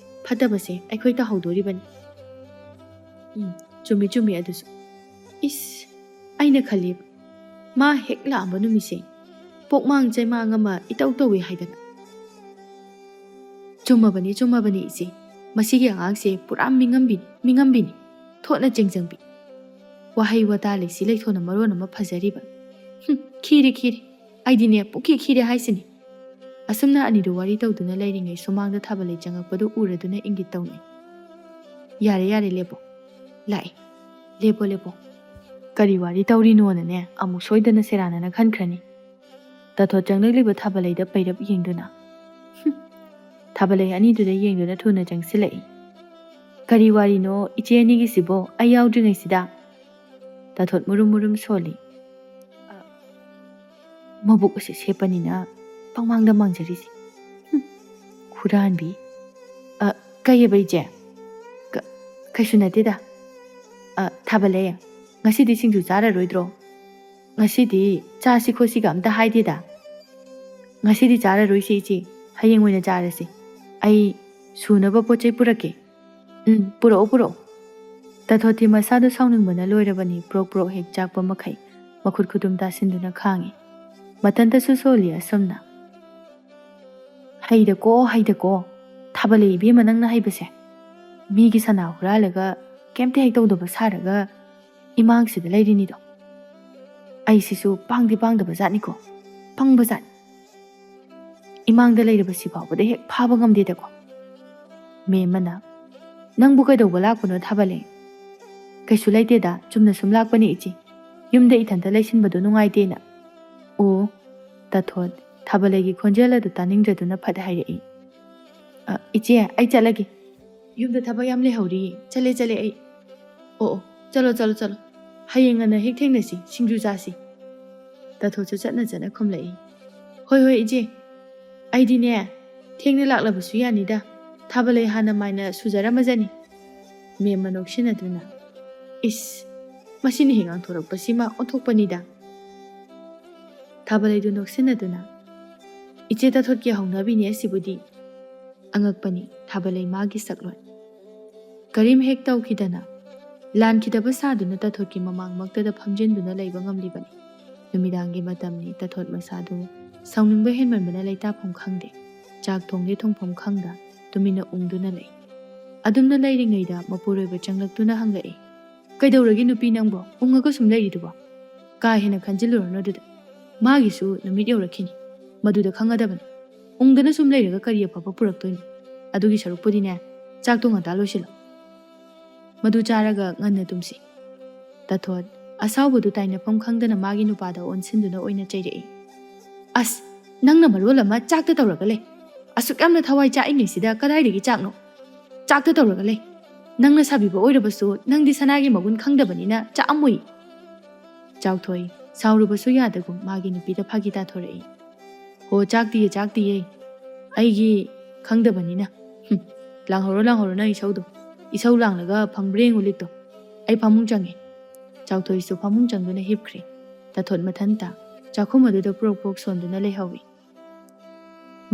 ꯐꯠꯇꯕꯁꯦ ꯑꯩꯈꯣꯏ ꯇꯥꯍꯧꯗꯣꯔꯤꯕꯅꯤ꯫" "ꯎꯝ, ꯆꯨꯝꯃꯤ ꯆꯨꯝꯃꯤ ꯑꯗꯨꯁꯨ꯫ ꯏꯁ, ꯑꯩꯅ ꯈꯜꯂꯤ, ꯃꯥ ꯍꯦꯛ ꯂꯥꯛꯑꯝꯕ ꯅꯨꯃꯤꯠꯁꯦ ꯄꯣꯛꯃꯥꯡ ꯆꯩꯃꯥꯡ ꯑꯃ ꯏꯇꯧ ꯇꯧꯏ ꯍꯥꯏꯗꯅ꯫" "ꯆꯨꯝꯃꯕꯅꯤ, ꯆꯨꯝꯃꯕꯅꯤ ꯏꯆꯦ꯫ "ꯃꯁꯤꯒꯤ ꯑꯉꯥꯡꯁꯦ ꯄꯨꯔꯥ ꯃꯤꯉꯝꯕꯤꯅꯤ, ꯃꯤꯉꯝꯕꯤꯅꯤ, ꯊꯣꯠꯅ ꯆꯦꯡꯖꯪꯕꯤ꯫ ꯋꯥꯍꯩ ꯋꯥꯇꯥ ꯂꯩꯁꯤ ꯂꯩꯊꯣꯟꯅ ꯃꯔꯣꯟ ꯑꯃ ꯐꯖꯔꯤꯕ꯫ ꯍꯨꯝ, ꯈꯤꯔꯦ, ꯈꯤꯔꯦ꯫ ꯑꯩꯗꯤꯅꯦ, ꯄꯨꯛꯈꯤ ꯈꯤꯔꯦ ꯍꯥꯏꯁꯤꯅꯤ"꯫ ꯑꯁꯨꯝꯅ ꯑꯅꯤꯗꯨ ꯋꯥꯔꯤ ꯇꯧꯗꯨꯅ ꯂꯩꯔꯤꯉꯩ ꯁꯨꯃꯥꯡꯗ ꯊꯥꯕꯂꯩ ꯆꯪꯉꯛꯄꯗꯨ ꯎꯔꯗꯨꯅ ꯏꯪꯒꯤꯠ ꯇꯧꯅꯩ꯫ "ꯌꯥꯔꯦ, ꯌꯥꯔꯦ, ꯂꯦꯞꯄꯣ꯫ ꯂꯥꯛꯑꯦ꯫ ꯂꯦꯞꯄꯣ, ꯂꯦꯞꯄꯣ"꯫ ꯀꯔꯤ ꯋꯥꯔꯤ ꯇꯧꯔꯤꯅꯣꯅꯅꯦ ꯑꯃꯨꯛ ꯁꯣꯏꯗꯅ ꯁꯦꯔꯥꯟꯅꯅ ꯈꯟꯈ꯭ꯔꯅꯤ꯫ ꯇꯥꯊꯣꯠ ꯆꯪꯂꯛꯂꯤꯕ ꯊꯥꯕꯂꯩꯗ ꯄꯩꯔꯞ ꯌꯦꯡꯗꯨꯅ꯫ ꯍꯨꯝ꯫ ꯊꯥꯕꯂꯩ ꯑꯅꯤꯗꯨꯗ ꯌꯦꯡꯗꯨꯅ ꯊꯨꯅ ꯆꯪꯁꯤꯜꯂꯛꯏ꯫ "ꯀꯔꯤ ꯋꯥꯔꯤꯅꯣ ꯏꯆꯦ ꯑꯅꯤꯒꯤꯁꯤꯕꯣ, ꯑꯩ ꯌꯥꯎꯗ꯭ꯔꯤꯉꯩꯁꯤꯗ?" ꯇꯥꯊꯣꯠ ꯃꯨꯔꯨꯝ ꯃꯨꯔꯨꯝ ꯁꯣꯜꯂꯤ꯫ "ꯑ, ꯃꯕꯨꯛ ꯑꯁꯤ ꯁꯦꯞꯄꯅꯤꯅ ꯄꯪꯃꯥꯡꯗ ꯃꯥꯡꯖꯔꯤꯁꯤ꯫ ꯍꯨꯝ, ꯍꯨꯔꯥꯟꯕꯤ꯫ ꯑ, ꯀꯩꯑꯕ ꯏꯆꯦ?" "ꯀ-, ꯀꯩꯁꯨ ꯅꯠꯇꯦꯗ꯫ ꯑ, ꯊꯥꯕꯂꯩ, ꯉꯁꯤꯗꯤ ꯁꯤꯡꯖꯨ ꯆꯥꯔꯔꯣꯏꯗ꯭ꯔꯣ? ꯉꯁꯤꯗꯤ ꯆꯥꯁꯤ ꯈꯣꯠꯁꯤꯒ ꯑꯝꯇ ꯍꯥꯏꯗꯦꯗ"꯫ "ꯉꯁꯤꯗꯤ ꯆꯥꯔꯔꯣꯏꯁꯤ ꯏꯆꯦ, ꯍꯌꯦꯡ ꯑꯣꯏꯅ ꯆꯥꯔꯁꯤ꯫ ꯑꯩ ꯁꯨꯅꯕ ꯄꯣꯠ ꯆꯩ ꯄꯨꯔꯛꯀꯦ"꯫ "ꯎꯝ, ꯄꯨꯔꯛꯑꯣ, ꯄꯨꯔꯛꯑꯣ"꯫ ꯇꯥꯊꯣꯠꯇꯤ ꯃꯁꯥꯗꯣ ꯁꯥꯎꯅꯤꯡꯕꯅ ꯂꯣꯏꯔꯕꯅꯤ, ꯄ꯭ꯔꯣꯛ ꯄ꯭ꯔꯣꯛ ꯍꯦꯛ ꯆꯥꯛꯄ ꯃꯈꯩ ꯃꯈꯨꯠ ꯈꯨꯗꯨꯝ ꯇꯥꯁꯤꯟꯗꯨꯅ ꯈꯥꯡꯉꯤ꯫ ꯃꯊꯟꯇꯁꯨ ꯁꯣꯜꯂꯤ ꯑꯁꯨꯝꯅ꯫ "ꯍꯩꯗꯀꯣ, ꯍꯩꯗꯀꯣ, ꯊꯥꯕꯂꯩ ꯏꯕꯦꯝꯃ, ꯅꯪꯅ ꯍꯩꯕꯁꯦ꯫ ꯃꯤꯒꯤ ꯁꯅꯥ ꯍꯨꯔꯥꯜꯂꯒ ꯀꯩꯝꯇ ꯍꯦꯛ ꯇꯧꯗꯕ ꯁꯥꯔꯒ ꯏꯃꯥꯡꯁꯤꯗ ꯂꯩꯔꯤꯅꯤꯗꯣ꯫ ꯑꯩꯁꯤꯁꯨ ꯄꯥꯡꯗꯤ ꯄꯥꯡꯗꯕ ꯖꯥꯠꯅꯤꯀꯣ, ꯄꯪꯕ ꯖꯥꯠꯅꯤ꯫ ꯏꯃꯥꯡꯗ ꯂꯩꯔꯕꯁꯤ ꯐꯥꯎꯕꯗ ꯍꯦꯛ ꯐꯥꯕ ꯉꯝꯗꯦꯗꯀꯣ"꯫ ꯃꯦꯝꯃꯅ, "ꯅꯪꯕꯨ ꯀꯩꯗꯧꯕ ꯂꯥꯛꯄꯅꯣ ꯊꯥꯕꯂꯩ?" "ꯀꯩꯁꯨ ꯂꯩꯇꯦꯗ, ꯆꯨꯝꯅ ꯁꯨꯝ ꯂꯥꯛꯄꯅꯤ ꯏꯆꯦ, ꯌꯨꯝꯗ ꯏꯊꯟꯇ ꯂꯩꯁꯤꯟꯕꯗꯣ ꯅꯨꯡꯉꯥꯏꯇꯦꯅ"꯫ "ꯑꯣ"꯫ ꯇꯥꯊꯣꯠ ꯊꯥꯕꯂꯩꯒꯤ ꯈꯣꯟꯖꯦꯜ ꯑꯗꯨ ꯇꯥꯅꯤꯡꯗ꯭ꯔꯗꯨꯅ ꯐꯠ ꯍꯥꯏꯔꯛꯏ꯫ "ꯑ, ꯏꯆꯦ, ꯑꯩ ꯆꯠꯂꯒꯦ꯫ ꯌꯨꯝꯗ ꯊꯕꯛ ꯌꯥꯝ ꯂꯩꯍꯧꯔꯤ꯫ ꯆꯠꯂꯦ, ꯆꯠꯂꯦ ꯑꯩ꯫ ꯑꯣ, ꯑꯣ, ꯆꯠꯂꯣ, ꯆꯠꯂꯣ, ꯆꯠꯂꯣ꯫ ꯍꯌꯦꯡ ꯉꯟꯅ ꯍꯦꯛ ꯊꯦꯡꯅꯁꯤ, ꯁꯤꯡꯖꯨ ꯆꯥꯁꯤ"꯫ ꯇꯥꯊꯣꯠꯁꯨ ꯆꯠꯅ ꯆꯠꯅ ꯈꯨꯝꯂꯛꯏ꯫ "ꯍꯣꯏ, ꯍꯣꯏ, ꯏꯆꯦ꯫ ꯑꯩꯗꯤꯅꯦ, ꯊꯦꯡꯅ ꯂꯥꯛꯂꯕꯁꯨ ꯌꯥꯅꯤꯗ꯫ ꯊꯥꯕꯂꯩ ꯍꯥꯟꯅ ꯃꯥꯏꯅ ꯁꯨꯖꯔꯝꯃꯖꯅꯤ"꯫ ꯃꯦꯝꯃ ꯅꯣꯛꯁꯤꯟꯅꯗꯨꯅ, "ꯏꯁ, ꯃꯁꯤꯅ ꯍꯦꯛ ꯉꯥꯡꯊꯣꯔꯛꯄꯁꯤꯃ ꯑꯣꯟꯊꯣꯛꯄꯅꯤꯗ"꯫ ꯊꯥꯕꯂꯩꯗꯨ ꯅꯣꯛꯁꯤꯟꯅꯗꯨꯅ, "ꯏꯆꯦ ꯇꯥꯊꯣꯠꯀꯤ ꯍꯧꯅꯕꯤꯅꯤ ꯑꯁꯤꯕꯨꯗꯤ"꯫ ꯑꯉꯛꯄꯅꯤ ꯊꯥꯕꯂꯩ ꯃꯥꯒꯤ ꯁꯛꯂꯣꯟ꯫ ꯀꯔꯤꯝ ꯍꯦꯛ ꯇꯧꯈꯤꯗꯅ, ꯂꯥꯟꯈꯤꯗꯕ ꯁꯥꯗꯨꯅ ꯇꯥꯊꯣꯠꯀꯤ ꯃꯃꯥꯡꯃꯛꯇꯗ ꯐꯝꯖꯤꯟꯗꯨꯅ ꯂꯩꯕ ꯉꯝꯂꯤꯕꯅꯤ꯫ ꯅꯨꯃꯤꯗꯥꯡꯒꯤ ꯃꯇꯝꯅꯤ, ꯇꯥꯊꯣꯠ ꯃꯁꯥꯗꯨ ꯁꯥꯎꯅꯤꯡꯕ ꯍꯦꯟꯃꯟꯕꯅ ꯂꯩꯇꯥꯐꯝ ꯈꯪꯗꯦ꯫ ꯆꯥꯛ ꯊꯣꯡꯗꯦ ꯊꯣꯡꯐꯝ ꯈꯪꯗ ꯇꯨꯃꯤꯟꯅ ꯎꯪꯗꯨꯅ ꯂꯩ꯫ ꯑꯗꯨꯝꯅ ꯂꯩꯔꯤꯉꯩꯗ ꯃꯄꯨꯔꯣꯏꯕ ꯆꯪꯂꯛꯇꯨꯅ ꯍꯪꯂꯛꯏ, "ꯀꯩꯗꯧꯔꯒꯦ ꯅꯨꯄꯤ ꯅꯪꯕꯣ? ꯎꯪꯉꯒ ꯁꯨꯝ ꯂꯩꯔꯤꯗꯨꯕꯣ?" "ꯀꯥ ꯍꯦꯟꯅ ꯈꯟꯖꯤꯜꯂꯨꯔꯅꯨ ꯑꯗꯨꯗ꯫ ꯃꯥꯒꯤꯁꯨ ꯅꯨꯃꯤꯠ ꯌꯧꯔꯛꯈꯤꯅꯤ꯫ ꯃꯗꯨꯗ ꯈꯪꯒꯗꯕꯅꯤ꯫ ꯎꯪꯗꯅ ꯁꯨꯝ ꯂꯩꯔꯒ ꯀꯔꯤ ꯑꯐꯕ ꯄꯨꯔꯛꯇꯣꯏꯅꯣ? ꯑꯗꯨꯒꯤ ꯁꯔꯨꯛꯄꯨꯗꯤꯅꯦ, ꯆꯥꯛꯇꯣ ꯉꯟꯇꯥ ꯂꯣꯏꯁꯤꯜꯂꯣ꯫ ꯃꯗꯨ ꯆꯥꯔꯒ ꯉꯟꯅ ꯇꯨꯝꯁꯤ꯫" ꯇꯥꯊꯣꯠ ꯑꯁꯥꯎꯕꯗꯨ ꯇꯥꯏꯅꯐꯝ ꯈꯪꯗꯅ ꯃꯥꯒꯤ ꯅꯨꯄꯥꯗ ꯑꯣꯟꯁꯤꯟꯗꯨꯅ ꯑꯣꯏꯅ ꯆꯩꯔꯛꯏ꯫ "ꯑꯁ, ꯅꯪꯅ ꯃꯔꯣꯜ ꯑꯃ ꯆꯥꯛꯇ ꯇꯧꯔꯒ ꯂꯩ꯫ ꯑꯁꯨꯛ ꯌꯥꯝꯅ ꯊꯋꯥꯏ ꯆꯥꯛꯏꯉꯩꯁꯤꯗ ꯀꯗꯥꯏꯗꯒꯤ ꯆꯥꯛꯅꯣ? ꯆꯥꯛꯇ ꯇꯧꯔꯒ ꯂꯩ꯫ ꯅꯪꯅ ꯁꯥꯕꯤꯕ ꯑꯣꯏꯔꯕꯁꯨ ꯅꯪꯗꯤ ꯁꯅꯥꯒꯤ ꯃꯒꯨꯟ ꯈꯪꯗꯕꯅꯤꯅ ꯆꯥꯛꯑꯝꯃꯣꯏ꯫" ꯆꯥꯎꯊꯣꯏ ꯁꯥꯎꯔꯨꯕꯁꯨ ꯌꯥꯗꯒꯨꯝ ꯃꯥꯒꯤ ꯅꯨꯄꯤꯗ ꯐꯥꯒꯤ ꯇꯥꯊꯣꯔꯛꯏ꯫ "ꯍꯣ, ꯆꯥꯛꯇꯤꯌꯦ, ꯆꯥꯛꯇꯤꯌꯦ꯫ ꯑꯩꯒꯤ ꯈꯪꯗꯕꯅꯤꯅ꯫ ꯍꯨꯝ, ꯂꯥꯡꯍꯧꯔꯣ, ꯂꯥꯡꯍꯧꯔꯣ ꯅꯪ ꯏꯁꯧꯗꯣ꯫ ꯏꯁꯧ ꯂꯥꯡꯂꯒ ꯐꯪꯕ꯭ꯔꯥ ꯌꯦꯡꯉꯨ ꯂꯤꯛꯇꯣ꯫ ꯑꯩ ꯐꯃꯨꯡ ꯆꯪꯉꯦ꯫" ꯆꯥꯎꯊꯣꯏꯁꯨ ꯐꯃꯨꯡ ꯆꯪꯗꯨꯅ ꯍꯤꯞꯈ꯭ꯔꯦ꯫ ꯇꯥꯊꯣꯠ ꯃꯊꯟꯇ ꯆꯥꯛꯈꯨꯝ ꯑꯗꯨꯗ ꯄ꯭ꯔꯣꯛ ꯄ꯭ꯔꯣꯛ ꯁꯣꯟꯗꯨꯅ ꯂꯩꯍꯧꯏ꯫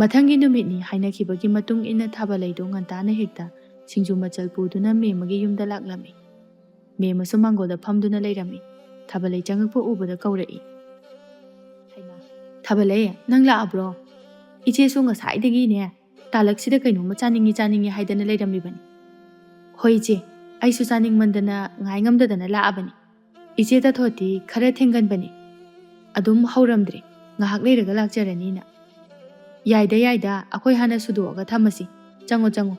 ꯃꯊꯪꯒꯤ ꯅꯨꯃꯤꯠꯅꯤ ꯍꯥꯏꯅꯈꯤꯕꯒꯤ ꯃꯇꯨꯡ ꯏꯟꯅ ꯊꯥꯕꯂꯩꯗꯨ ꯉꯟꯇꯥꯅ ꯍꯦꯛꯇ ꯁꯤꯡꯖꯨ ꯃꯆꯜ ꯄꯨꯗꯨꯅ ꯃꯦꯝꯃꯒꯤ ꯌꯨꯝꯗ ꯂꯥꯛꯂꯝꯃꯤ꯫ ꯃꯦꯝꯃꯁꯨ ꯃꯥꯡꯒꯣꯜꯗ ꯐꯝꯗꯨꯅ ꯂꯩꯔꯝꯃꯤ꯫ ꯊꯥꯕꯂꯩ ꯆꯪꯉꯛꯄ ꯎꯕꯗ ꯀꯧꯔꯛꯏ꯫ "ꯍꯩꯃꯥ, ꯊꯥꯕꯂꯩ, ꯅꯪ ꯂꯥꯛꯑꯕ꯭ꯔꯣ? ꯏꯆꯦꯁꯨ ꯉꯁꯥꯏꯗꯒꯤꯅꯦ, ꯇꯥꯂꯛꯁꯤꯗ ꯀꯩꯅꯣꯝꯃ ꯆꯥꯅꯤꯡꯉꯤ ꯆꯥꯅꯤꯡꯉꯤ ꯍꯥꯏꯗꯅ ꯂꯩꯔꯝꯂꯤꯕꯅꯤ꯫" "ꯍꯣꯏ ꯏꯆꯦ, ꯑꯩꯁꯨ ꯆꯥꯅꯤꯡꯃꯟꯗꯅ ꯉꯥꯏ ꯉꯝꯗꯗꯅ ꯂꯥꯛꯑꯕꯅꯤ꯫ ꯏꯆꯦ ꯇꯥꯊꯣꯠꯇꯤ ꯈꯔ ꯊꯦꯡꯒꯟꯕꯅꯤ꯫ ꯑꯗꯨꯝ ꯍꯧꯔꯝꯗ꯭ꯔꯤ, ꯉꯥꯏꯍꯥꯛ ꯂꯩꯔꯒ ꯂꯥꯛꯆꯔꯅꯤꯅ꯫" "ꯌꯥꯏꯗ, ꯌꯥꯏꯗ, ꯑꯩꯈꯣꯏ ꯍꯥꯟꯅ ꯁꯨꯗꯣꯛꯑꯒ ꯊꯝꯃꯁꯤ꯫ ꯆꯪꯉꯣ, ꯆꯪꯉꯣ꯫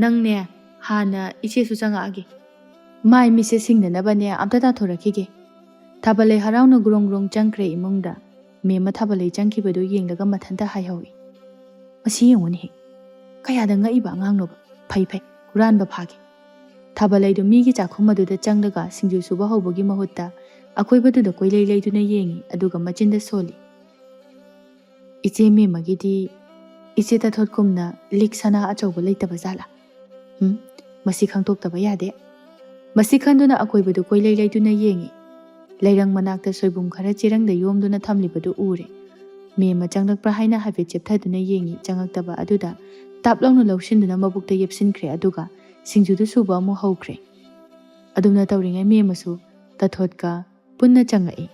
ꯅꯪꯅꯦ, ꯍꯥꯟꯅ ꯏꯆꯦꯁꯨ ꯆꯪꯉꯛꯑꯒꯦ꯫ ꯃꯥꯏ ꯃꯤꯠꯁꯦ ꯁꯤꯡꯅꯅꯕꯅꯦ ꯑꯝꯇ ꯇꯥꯊꯣꯔꯛꯈꯤꯒꯦ꯫" ꯊꯥꯕꯂꯩ ꯍꯔꯥꯎꯅ ꯒ꯭ꯔꯣꯡ ꯒ꯭ꯔꯣꯡ ꯆꯪꯈ꯭ꯔꯦ ꯏꯃꯨꯡꯗ꯫ ꯃꯦꯝꯃ ꯊꯥꯕꯂꯩ ꯆꯪꯈꯤꯕꯗꯨ ꯌꯦꯡꯂꯒ ꯃꯊꯟꯇ ꯍꯥꯏꯍꯧꯏ, "ꯃꯁꯤ ꯌꯦꯡꯉꯨꯅꯦꯍꯦ, ꯀꯌꯥꯗ ꯉꯛꯏꯕ ꯑꯉꯥꯡꯅꯣꯕ꯫ ꯐꯩ, ꯐꯩ, ꯍꯨꯔꯥꯟꯕ ꯐꯥꯒꯦ꯫" ꯊꯥꯕꯂꯩꯗꯨ ꯃꯤꯒꯤ ꯆꯥꯛꯈꯨꯝ ꯑꯗꯨꯗ ꯆꯪꯂꯒ ꯁꯤꯡꯖꯨ ꯁꯨꯕ ꯍꯧꯕꯒꯤ ꯃꯍꯨꯠꯇ ꯑꯀꯣꯏꯕꯗꯨꯗ ꯀꯣꯏꯂꯩ ꯂꯩꯗꯨꯅ ꯌꯦꯡꯏ, ꯑꯗꯨꯒ ꯃꯆꯤꯟꯗ ꯁꯣꯜꯂꯤ, "ꯏꯆꯦ ꯃꯦꯝꯃꯒꯤꯗꯤ ꯏꯆꯦ ꯇꯥꯊꯣꯠꯀꯨꯝꯅ ꯂꯤꯛ ꯁꯅꯥ ꯑꯆꯧꯕ ꯂꯩꯇꯕ ꯖꯥꯠꯂꯥ? ꯎꯝ, ꯃꯁꯤ ꯈꯪꯗꯣꯛꯇꯕ ꯌꯥꯗꯦ꯫" ꯃꯁꯤ ꯈꯟꯗꯨꯅ ꯑꯀꯣꯏꯕꯗꯨ ꯀꯣꯏꯂꯩ ꯂꯩꯗꯨꯅ ꯌꯦꯡꯏ꯫ ꯂꯩꯔꯪ ꯃꯅꯥꯛꯇ ꯁꯣꯏꯕꯨꯝ ꯈꯔ ꯆꯦꯔꯪꯗ ꯌꯣꯝꯗꯨꯅ ꯊꯝꯂꯤꯕꯗꯨ ꯎꯔꯦ꯫ ꯃꯦꯝꯃ ꯆꯪꯂꯛꯄ꯭ꯔꯥ ꯍꯥꯏꯅ ꯍꯥꯏꯐꯦꯠ ꯆꯦꯞꯊꯗꯨꯅ ꯌꯦꯡꯏ꯫ ꯆꯪꯉꯛꯇꯕ ꯑꯗꯨꯗ ꯇꯥꯞ ꯂꯥꯎꯅ ꯂꯧꯁꯤꯟꯗꯨꯅ ꯃꯕꯨꯛꯇ ꯌꯦꯞꯁꯤꯟꯈ꯭ꯔꯦ, ꯑꯗꯨꯒ ꯁꯤꯡꯖꯨꯗꯨ ꯁꯨꯕ ꯑꯃꯨꯛ ꯍꯧꯈ꯭ꯔꯦ꯫ ꯑꯗꯨꯝꯅ ꯇꯧꯔꯤꯉꯩ ꯃꯦꯝꯃꯁꯨ ꯇꯥꯊꯣꯠꯀ ꯄꯨꯟꯅ ꯆꯪꯉꯛꯏ꯫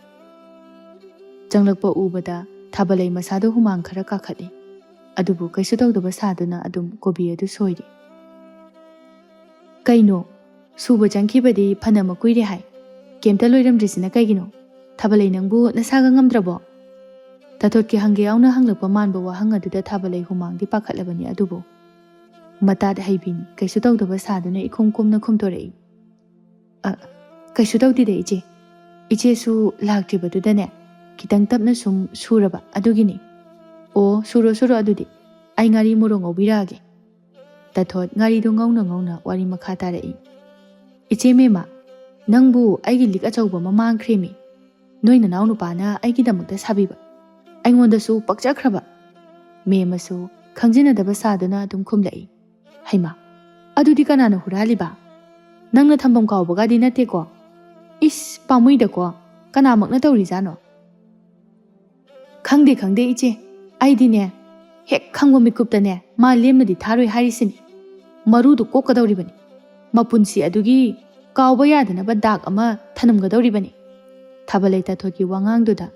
ꯆꯪꯂꯛꯄ ꯎꯕꯗ ꯊꯥꯕꯂꯩ ꯃꯁꯥꯗꯨ ꯍꯨꯃꯥꯡ ꯈꯔ ꯀꯥꯈꯠꯂꯤ꯫ ꯑꯗꯨꯕꯨ ꯀꯩꯁꯨ ꯇꯧꯗꯕ ꯁꯥꯗꯨꯅ ꯑꯗꯨꯝ ꯀꯣꯕꯤ ꯑꯗꯨ ꯁꯣꯏꯔꯤ꯫ "ꯀꯩꯅꯣ? ꯁꯨꯕ ꯆꯪꯈꯤꯕꯗꯤ ꯐꯅ ꯃꯀꯨꯏꯔꯦ ꯍꯥꯏ꯫ ꯀꯩꯝꯇ ꯂꯣꯏꯔꯝꯗ꯭ꯔꯤꯁꯤꯅ ꯀꯩꯒꯤꯅꯣ? ꯊꯥꯕꯂꯩ, ꯅꯪꯕꯨ ꯅꯁꯥꯒ ꯉꯝꯗ꯭ꯔꯕꯣ?" ꯇꯥꯊꯣꯠꯀꯤ ꯍꯪꯒꯦ ꯌꯥꯎꯅ ꯍꯪꯂꯛꯄ ꯃꯥꯟꯕ ꯋꯥꯍꯪ ꯑꯗꯨꯗ ꯊꯥꯕꯂꯩ ꯍꯨꯃꯥꯡꯗꯤ ꯄꯥꯈꯠꯂꯕꯅꯤ, ꯑꯗꯨꯕꯨ ꯃꯇꯥꯠ ꯍꯩꯕꯤꯅꯤ ꯀꯩꯁꯨ ꯇꯧꯗꯕ ꯁꯥꯗꯨꯅ ꯏꯈꯨꯝ ꯀꯨꯝꯅ ꯈꯨꯝꯗꯣꯔꯛꯏ꯫ "ꯑ, ꯀꯩꯁꯨ ꯇꯧꯗꯦꯗ ꯏꯆꯦ꯫ ꯏꯆꯦꯁꯨ ꯂꯥꯛꯇ꯭ꯔꯤꯕꯗꯨꯗꯅꯦ, ꯈꯤꯇꯪ ꯇꯞꯅ ꯁꯨꯝ ꯁꯨꯔꯕ ꯑꯗꯨꯒꯤꯅꯤ꯫" "ꯑꯣ, ꯁꯨꯔꯣ ꯁꯨꯔꯣ, ꯑꯗꯨꯗꯤ ꯑꯩ ꯉꯥꯔꯤ ꯃꯣꯔꯣꯛ ꯉꯧꯕꯤꯔꯛꯑꯒꯦ꯫" ꯇꯥꯊꯣꯠ ꯉꯥꯔꯤꯗꯨ ꯉꯧꯅ ꯉꯧꯅ ꯋꯥꯔꯤ ꯃꯈꯥ ꯇꯥꯔꯛꯏ꯫ "ꯏꯆꯦ ꯃꯦꯝꯃ, ꯅꯪꯕꯨ ꯑꯩꯒꯤ ꯂꯤꯛ ꯑꯆꯧꯕ ꯑꯃ ꯃꯥꯡꯈ꯭ꯔꯦꯃꯤ꯫ ꯅꯣꯏ ꯅꯅꯥꯎ ꯅꯨꯄꯥꯅ ꯑꯩꯒꯤꯗꯃꯛꯇ ꯁꯥꯕꯤꯕ꯫ ꯑꯩꯉꯣꯟꯗꯁꯨ ꯄꯛꯆꯈ꯭ꯔꯕ꯫" ꯃꯦꯝꯃꯁꯨ ꯈꯪꯖꯤꯟꯅꯗꯕ ꯁꯥꯗꯨꯅ ꯑꯗꯨꯝ ꯈꯨꯝꯂꯛꯏ꯫ "ꯍꯩꯃꯥ, ꯑꯗꯨꯗꯤ ꯀꯅꯥꯅ ꯍꯨꯔꯥꯜꯂꯤꯕ? ꯅꯪꯅ ꯊꯝꯐꯝ ꯀꯥꯎꯕꯒꯗꯤ ꯅꯠꯇꯦꯀꯣ? ꯏꯁ, ꯄꯥꯝꯃꯨꯏꯗꯀꯣ, ꯀꯅꯥꯃꯛꯅ ꯇꯧꯔꯤꯖꯥꯠꯅꯣ?" "ꯈꯪꯗꯦ, ꯈꯪꯗꯦ ꯏꯆꯦ, ꯑꯩꯗꯤꯅꯦ, ꯍꯦꯛ ꯈꯪꯕ ꯃꯤꯀꯨꯞꯇꯅꯦ ꯃꯥ ꯂꯦꯝꯅꯗꯤ ꯊꯥꯔꯣꯏ ꯍꯥꯏꯔꯤꯁꯤꯅꯤ꯫ ꯃꯔꯨꯗꯨ ꯀꯣꯛꯀꯗꯧꯔꯤꯕꯅꯤ꯫ ꯃꯄꯨꯟꯁꯤ ꯑꯗꯨꯒꯤ ꯀꯥꯎꯕ ꯌꯥꯗꯅꯕ ꯗꯥꯛ ꯑꯃ ꯊꯅꯝꯒꯗꯧꯔꯤꯕꯅꯤ꯫" ꯊꯥꯕꯂꯩ ꯇꯥꯊꯣꯠꯀꯤ ꯋꯥꯉꯥꯡꯗꯨꯗ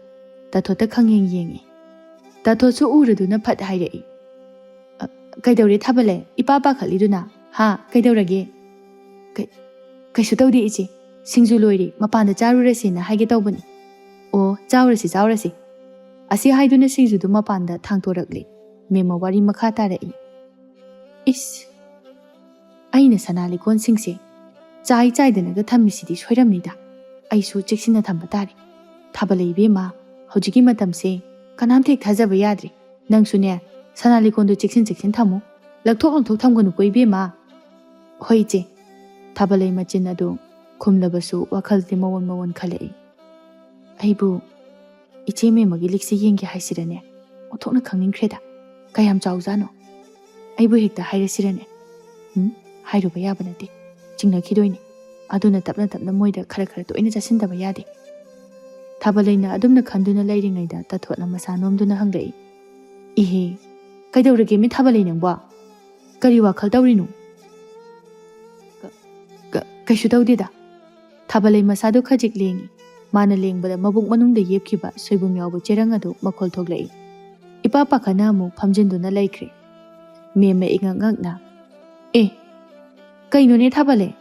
ꯇꯥꯊꯣꯠꯇ ꯈꯪꯌꯦꯡ ꯌꯦꯡꯉꯤ꯫ ꯇꯥꯊꯣꯠꯁꯨ ꯎꯔꯗꯨꯅ ꯐꯠ ꯍꯥꯏꯔꯛꯏ꯫ "ꯑ, ꯀꯩꯗꯧꯔꯦ ꯊꯥꯕꯂꯩ? ꯏꯄꯥ ꯄꯥꯈꯠꯂꯤꯗꯨꯅ? ꯍꯥ, ꯀꯩꯗꯧꯔꯒꯦ?" "ꯀꯩ-, ꯀꯩꯁꯨ ꯇꯧꯗꯦ ꯏꯆꯦ꯫ ꯁꯤꯡꯖꯨ ꯂꯣꯏꯔꯦ, ꯃꯄꯥꯟꯗ ꯆꯥꯔꯨꯔꯁꯦꯅ ꯍꯥꯏꯒꯦ ꯇꯧꯕꯅꯤ꯫" "ꯑꯣ, ꯆꯥꯎꯔꯁꯤ, ꯆꯥꯎꯔꯁꯤ꯫" ꯑꯁꯤ ꯍꯥꯏꯗꯨꯅ ꯁꯤꯡꯖꯨꯗꯨ ꯃꯄꯥꯟꯗ ꯊꯥꯡꯇꯣꯔꯛꯂꯦ꯫ ꯃꯦꯝꯃ ꯋꯥꯔꯤ ꯃꯈꯥ ꯇꯥꯔꯛꯏ꯫ "ꯏꯁ, ꯑꯩꯅ ꯁꯅꯥ ꯂꯤꯛꯀꯣꯟꯁꯤꯡꯁꯦ ꯆꯥꯏ ꯆꯥꯏꯗꯅꯒ ꯊꯝꯃꯤꯁꯤꯗꯤ ꯁꯣꯏꯔꯝꯅꯤꯗ꯫ ꯑꯩꯁꯨ ꯆꯦꯛꯁꯤꯟꯅ ꯊꯝꯕ ꯇꯥꯔꯦ꯫ ꯊꯥꯕꯂꯩ ꯏꯕꯦꯝꯃ, ꯍꯧꯖꯤꯛꯀꯤ ꯃꯇꯝꯁꯦ ꯀꯅꯥꯝꯇ ꯍꯦꯛ ꯊꯥꯖꯕ ꯌꯥꯗ꯭ꯔꯦ꯫ ꯅꯪꯁꯨꯅꯦ, ꯁꯅꯥ ꯂꯤꯛꯀꯣꯟꯗꯣ ꯆꯦꯛꯁꯤꯟ ꯆꯦꯛꯁꯤꯟ ꯊꯝꯃꯨ꯫ ꯂꯧꯊꯣꯛ ꯂꯧꯊꯣꯛ ꯊꯝꯒꯅꯨꯀꯣ ꯏꯕꯦꯝꯃ꯫" "ꯍꯣꯏ ꯏꯆꯦ꯫" ꯊꯥꯕꯂꯩ ꯃꯆꯤꯟ ꯑꯗꯨ ꯈꯨꯝꯂꯕꯁꯨ ꯋꯥꯈꯜꯗꯤ ꯃꯑꯣꯟ ꯃꯑꯣꯟ ꯈꯜꯂꯛꯏ꯫ "ꯑꯩꯕꯨ ꯏꯆꯦ ꯃꯦꯝꯃꯒꯤ ꯂꯤꯛꯁꯦ ꯌꯦꯡꯒꯦ ꯍꯥꯏꯁꯤꯔꯅꯦ? ꯑꯣꯟꯊꯣꯛꯅ ꯈꯪꯅꯤꯡꯈ꯭ꯔꯦꯗ꯫ ꯀꯌꯥꯝ ꯆꯥꯎꯖꯥꯠꯅꯣ? ꯑꯩꯕꯨ ꯍꯦꯛꯇ ꯍꯥꯏꯔꯁꯤꯔꯅꯦ?" "ꯎꯝ, ꯍꯥꯏꯔꯨꯕ ꯌꯥꯕ ꯅꯠꯇꯦ꯫ ꯆꯤꯡꯅꯈꯤꯗꯣꯏꯅꯤ꯫ ꯑꯗꯨꯅ ꯇꯞꯅ ꯇꯞꯅ ꯃꯣꯏꯗ ꯈꯔ ꯈꯔ ꯇꯣꯏꯅ ꯆꯥꯁꯤꯟꯗꯕ ꯌꯥꯗꯦ꯫" ꯊꯥꯕꯂꯩꯅ ꯑꯗꯨꯝꯅ ꯈꯟꯗꯨꯅ ꯂꯩꯔꯤꯉꯩꯗ ꯇꯥꯊꯣꯠꯅ ꯃꯁꯥ ꯅꯣꯝꯗꯨꯅ ꯍꯪꯂꯛꯏ꯫ "ꯏꯍꯦ, ꯀꯩꯗꯧꯔꯒꯦ ꯃꯤ ꯊꯥꯕꯂꯩ ꯅꯪꯕꯣ? ꯀꯔꯤ ꯋꯥꯈꯜ ꯇꯧꯔꯤꯅꯣ?" "ꯀ-, ꯀ-, ꯀꯩꯁꯨ ꯇꯧꯗꯦꯗ꯫" ꯊꯥꯕꯂꯩ ꯃꯁꯥꯗꯨ ꯈꯖꯤꯛ ꯂꯦꯡꯉꯤ꯫ ꯃꯥꯅ ꯂꯦꯡꯕꯗ ꯃꯕꯨꯛ ꯃꯅꯨꯡꯗ ꯌꯦꯞꯈꯤꯕ ꯁꯣꯏꯕꯨꯝ ꯌꯥꯎꯕ ꯆꯦꯔꯪ ꯑꯗꯨ ꯃꯈꯣꯜ ꯊꯣꯛꯂꯛꯏ꯫ ꯏꯄꯥ ꯄꯥꯈꯠꯅ ꯑꯃꯨꯛ ꯐꯝꯖꯤꯟꯗꯨꯅ ꯂꯩꯈ꯭ꯔꯦ꯫ ꯃꯦꯝꯃ ꯏꯉꯛ ꯉꯛꯅ, "ꯑꯦ, "ꯀꯩꯅꯣꯅꯦ ꯊꯥꯕꯂꯩ?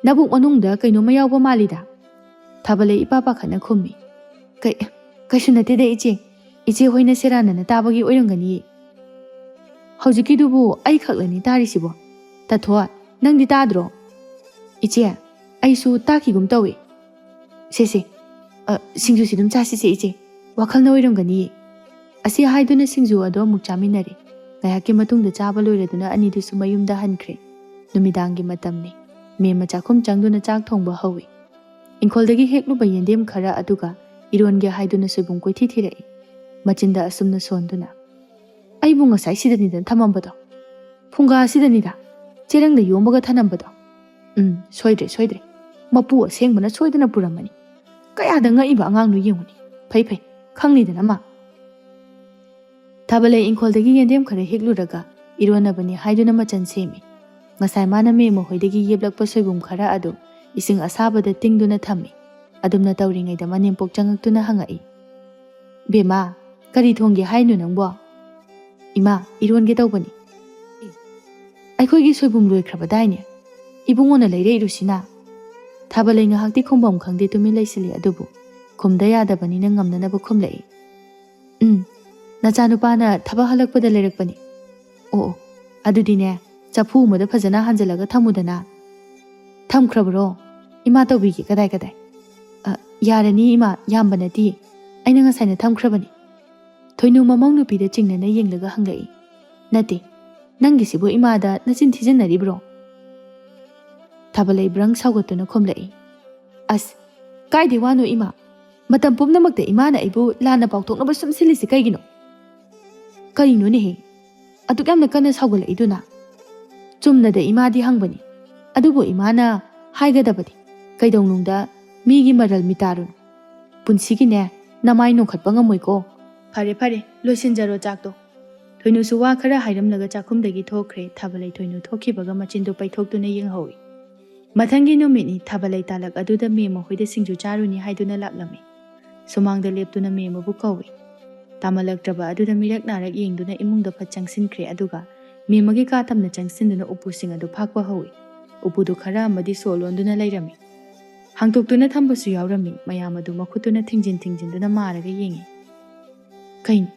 ꯅꯕꯨꯛ ꯃꯅꯨꯡꯗ ꯀꯩꯅꯣꯝꯃ ꯌꯥꯎꯕ ꯃꯥꯜꯂꯤꯗ?" ꯊꯥꯕꯂꯩ ꯏꯄꯥ ꯄꯥꯈꯠꯅ ꯈꯨꯝꯃꯤ꯫ "ꯀꯩ-, ꯀꯩꯁꯨ ꯅꯠꯇꯦꯗ ꯏꯆꯦ꯫ ꯏꯆꯦ ꯍꯣꯏꯅ ꯁꯦꯔꯥꯟꯅꯅ ꯇꯥꯕꯒꯤ ꯑꯣꯏꯔꯝꯒꯅꯤꯌꯦ꯫" "ꯍꯧꯖꯤꯛꯀꯤꯗꯨꯕꯨ ꯑꯩ ꯈꯛꯂꯅꯤ ꯇꯥꯔꯤꯁꯤꯕꯣ? ꯇꯥꯊꯣꯏ, ꯅꯪꯗꯤ ꯇꯥꯗ꯭ꯔꯣ?" "ꯏꯆꯦ, ꯑꯩꯁꯨ ꯇꯥꯈꯤꯒꯨꯝ ꯇꯧꯏ꯫ ꯁꯦ, ꯁꯦ, ꯑ, ꯁꯤꯡꯖꯨꯁꯤ ꯑꯗꯨꯝ ꯆꯥꯁꯤꯁꯦ ꯏꯆꯦ꯫ ꯋꯥꯈꯜꯅ ꯑꯣꯏꯔꯝꯒꯅꯤꯌꯦ꯫" ꯑꯁꯤ ꯍꯥꯏꯗꯨꯅ ꯁꯤꯡꯖꯨ ꯑꯗꯣ ꯑꯃꯨꯛ ꯆꯥꯃꯤꯟꯅꯔꯦ꯫ ꯉꯥꯏꯍꯥꯛꯀꯤ ꯃꯇꯨꯡꯗ ꯆꯥꯕ ꯂꯣꯏꯔꯗꯨꯅ ꯑꯅꯤꯗꯨꯁꯨ ꯃꯌꯨꯝꯗ ꯍꯟꯈ꯭ꯔꯦ꯫ ꯅꯨꯃꯤꯗꯥꯡꯒꯤ ꯃꯇꯝꯅꯤ꯫ ꯃꯦꯝꯃ ꯆꯥꯛꯈꯨꯝ ꯆꯪꯗꯨꯅ ꯆꯥꯛ ꯊꯣꯡꯕ ꯍꯧꯏ꯫ ꯏꯪꯈꯣꯜꯗꯒꯤ ꯍꯦꯛꯂꯨꯕ ꯌꯦꯟꯗꯦꯝ ꯈꯔ ꯑꯗꯨꯒ ꯏꯔꯣꯟꯒꯦ ꯍꯥꯏꯗꯨꯅ ꯁꯣꯏꯕꯨꯝ ꯀꯣꯏꯊꯤ ꯊꯤꯔꯛꯏ꯫ ꯃꯆꯤꯟꯗ ꯑꯁꯨꯝꯅ ꯁꯣꯟꯗꯨꯅ, "ꯑꯩꯕꯨ ꯉꯁꯥꯏ ꯁꯤꯗꯅꯤꯗꯅ ꯊꯝꯃꯝꯕꯗꯣ꯫ ꯐꯨꯡꯒꯥ ꯑꯁꯤꯗꯅꯤꯗ ꯆꯦꯔꯪꯗ ꯌꯣꯝꯕꯒ ꯊꯅꯝꯕꯗꯣ꯫ ꯎꯝ, ꯁꯣꯏꯗ꯭ꯔꯦ, ꯁꯣꯏꯗ꯭ꯔꯦ꯫ ꯃꯄꯨ ꯑꯁꯦꯡꯕꯅ ꯁꯣꯏꯗꯅ ꯄꯨꯔꯝꯃꯅꯤ꯫ ꯀꯌꯥꯗ ꯉꯛꯏꯕ ꯑꯉꯥꯡꯅꯣ ꯌꯦꯡꯉꯨꯅꯦ꯫ ꯐꯩ, ꯐꯩ, ꯈꯪꯂꯤꯗꯅ ꯃꯥ꯫" ꯊꯥꯕꯂꯩ ꯏꯪꯈꯣꯜꯗꯒꯤ ꯌꯦꯟꯗꯦꯝ ꯈꯔ ꯍꯦꯛꯂꯨꯔꯒ ꯏꯔꯣꯟꯅꯕꯅꯤ ꯍꯥꯏꯗꯨꯅ ꯃꯆꯟ ꯁꯦꯝꯃꯤ꯫ ꯉꯁꯥꯏ ꯃꯥꯅ ꯃꯦꯝꯃ ꯍꯣꯏꯗꯒꯤ ꯌꯦꯞꯂꯛꯄ ꯁꯣꯏꯕꯨꯝ ꯈꯔ ꯑꯗꯨ ꯏꯁꯤꯡ ꯑꯁꯥꯕꯗ ꯇꯤꯡꯗꯨꯅ ꯊꯝꯃꯤ꯫ ꯑꯗꯨꯝꯅ ꯇꯧꯔꯤꯉꯩꯗ ꯃꯅꯦꯝꯄꯣꯛ ꯆꯪꯉꯛꯇꯨꯅ ꯍꯪꯉꯛꯏ, "ꯕꯦꯝꯃ, ꯀꯔꯤ ꯊꯣꯡꯒꯦ ꯍꯥꯏꯅꯣ ꯅꯪꯕꯣ?" "ꯏꯃꯥ, ꯏꯔꯣꯟꯒꯦ ꯇꯧꯕꯅꯤ꯫" "ꯑꯦ, ꯑꯩꯈꯣꯏꯒꯤ ꯁꯣꯏꯕꯨꯝ ꯂꯣꯏꯈ꯭ꯔꯕꯗꯥꯏꯅꯦ? ꯏꯕꯨꯡꯉꯣꯅ ꯂꯩꯔꯛꯏꯔꯨꯁꯤꯅ?" ꯊꯥꯕꯂꯩ ꯉꯥꯏꯍꯥꯛꯇꯤ ꯈꯨꯝꯐꯝ ꯈꯪꯗꯦ ꯇꯨꯃꯤꯟ ꯂꯩꯁꯤꯜꯂꯤ, ꯑꯗꯨꯕꯨ ꯈꯨꯝꯗ ꯌꯥꯗꯕꯅꯤꯅ ꯉꯝꯅꯅꯕ ꯈꯨꯝꯂꯛꯏ, "ꯎꯝ, ꯅꯆꯥꯅꯨꯄꯥꯅ ꯊꯕꯛ ꯍꯜꯂꯛꯄꯗ ꯂꯩꯔꯛꯄꯅꯤ꯫" "ꯑꯣ, ꯑꯣ, ꯑꯗꯨꯗꯤꯅꯦ, ꯆꯐꯨ ꯑꯃꯗ ꯐꯖꯅ ꯍꯥꯟꯖꯜꯂꯒ ꯊꯝꯃꯨꯗꯅ꯫" "ꯊꯝꯈ꯭ꯔꯕꯔꯣ? ꯏꯃꯥ ꯇꯧꯕꯤꯒꯦ, ꯀꯗꯥꯏ, ꯀꯗꯥꯏ?" "ꯑ, ꯌꯥꯔꯅꯤ ꯏꯃꯥ, ꯌꯥꯝꯕ ꯅꯠꯇꯦ, ꯑꯩꯅ ꯉꯁꯥꯏꯅ ꯊꯝꯈ꯭ꯔꯕꯅꯤ꯫" ꯊꯣꯏꯅꯨ ꯃꯃꯧ ꯅꯨꯄꯤꯗ ꯆꯤꯡꯅꯅ ꯌꯦꯡꯂꯒ ꯍꯪꯂꯛꯏ, "ꯅꯠꯇꯦ, ꯅꯪꯒꯤꯁꯤꯕꯨ ꯏꯃꯥꯗ ꯅꯆꯤꯟ ꯊꯤꯖꯤꯟꯅꯔꯤꯕ꯭ꯔꯣ?" ꯊꯥꯕꯂꯩ ꯕ꯭ꯔꯪ ꯁꯥꯎꯒꯠꯇꯨꯅ ꯈꯨꯝꯂꯛꯏ, "ꯑꯁ, ꯀꯥꯏꯗꯩ ꯋꯥꯅꯣ ꯏꯃꯥ? ꯃꯇꯝ ꯄꯨꯝꯅꯃꯛꯇ ꯏꯃꯥꯅ ꯑꯩꯕꯨ ꯂꯥꯟꯅ ꯄꯥꯎꯊꯣꯛꯅꯕ ꯁꯨꯝ ꯁꯤꯜꯂꯤꯁꯤ ꯀꯩꯒꯤꯅꯣ?" "ꯀꯔꯤꯅꯣꯅꯦꯍꯦ, ꯑꯗꯨꯛ ꯌꯥꯝꯅ ꯀꯟꯅ ꯁꯥꯎꯒꯠꯂꯛꯏꯗꯨꯅ?" "ꯆꯨꯝꯅꯗ ꯏꯃꯥꯗꯤ ꯍꯪꯕꯅꯤ, ꯑꯗꯨꯕꯨ ꯏꯃꯥꯅ ꯍꯥꯏꯒꯗꯕꯗꯤ ꯀꯩꯗꯧꯅꯨꯡꯗ ꯃꯤꯒꯤ ꯃꯔꯜ ꯃꯤꯇꯥꯔꯨꯅꯨ꯫ ꯄꯨꯟꯁꯤꯒꯤꯅꯦ, ꯅꯃꯥꯏ ꯅꯣꯡꯈꯠꯄ ꯉꯝꯃꯣꯏꯀꯣ꯫" "ꯐꯔꯦ, ꯐꯔꯦ, ꯂꯣꯏꯁꯤꯟꯖꯔꯣ ꯆꯥꯛꯇꯣ꯫" ꯊꯣꯏꯅꯨꯁꯨ ꯋꯥ ꯈꯔ ꯍꯥꯏꯔꯝꯂꯒ ꯆꯥꯛꯈꯨꯝꯗꯒꯤ ꯊꯣꯛꯈ꯭ꯔꯦ꯫ ꯊꯥꯕꯂꯩ ꯊꯣꯏꯅꯨ ꯊꯣꯛꯈꯤꯕꯒ ꯃꯆꯤꯟꯗꯨ ꯄꯩꯊꯣꯛꯇꯨꯅ ꯌꯦꯡꯍꯧꯏ꯫ ꯃꯊꯪꯒꯤ ꯅꯨꯃꯤꯠꯅꯤ꯫ ꯊꯥꯕꯂꯩ ꯇꯥꯂꯛ ꯑꯗꯨꯗ ꯃꯦꯝꯃ ꯍꯣꯏꯗ ꯁꯤꯡꯖꯨ ꯆꯥꯔꯨꯅꯤ ꯍꯥꯏꯗꯨꯅ ꯂꯥꯛꯂꯝꯃꯤ꯫ ꯁꯨꯃꯥꯡꯗ ꯂꯦꯞꯇꯨꯅ ꯃꯦꯝꯃꯕꯨ ꯀꯧꯏ꯫ ꯇꯥꯃꯜꯂꯛꯇ꯭ꯔꯕ ꯑꯗꯨꯗ ꯃꯤꯔꯛ ꯅꯥꯔꯛ ꯌꯦꯡꯗꯨꯅ ꯏꯃꯨꯡꯗ ꯐꯠ ꯆꯪꯁꯤꯟꯈ꯭ꯔꯦ, ꯑꯗꯨꯒ ꯃꯦꯝꯃꯒꯤ ꯀꯥ ꯇꯝꯅ ꯆꯪꯁꯤꯟꯗꯨꯅ ꯎꯄꯨꯁꯤꯡ ꯑꯗꯨ ꯐꯥꯛꯄ ꯍꯧꯏ꯫ ꯎꯄꯨꯗꯨ ꯈꯔ ꯑꯃꯗꯤ ꯁꯣ ꯂꯣꯟꯗꯨꯅ ꯂꯩꯔꯝꯃꯤ꯫ ꯍꯥꯡꯗꯣꯛꯇꯨꯅ ꯊꯝꯕꯁꯨ ꯌꯥꯎꯔꯝꯃꯤ꯫ ꯃꯌꯥꯝ ꯑꯗꯨ ꯃꯈꯨꯠꯇꯨꯅ ꯊꯤꯡꯖꯤꯟ ꯊꯤꯡꯖꯤꯟꯗꯨꯅ ꯃꯥꯔꯒ ꯌꯦꯡꯉꯤ꯫ "ꯀꯩꯅꯣ,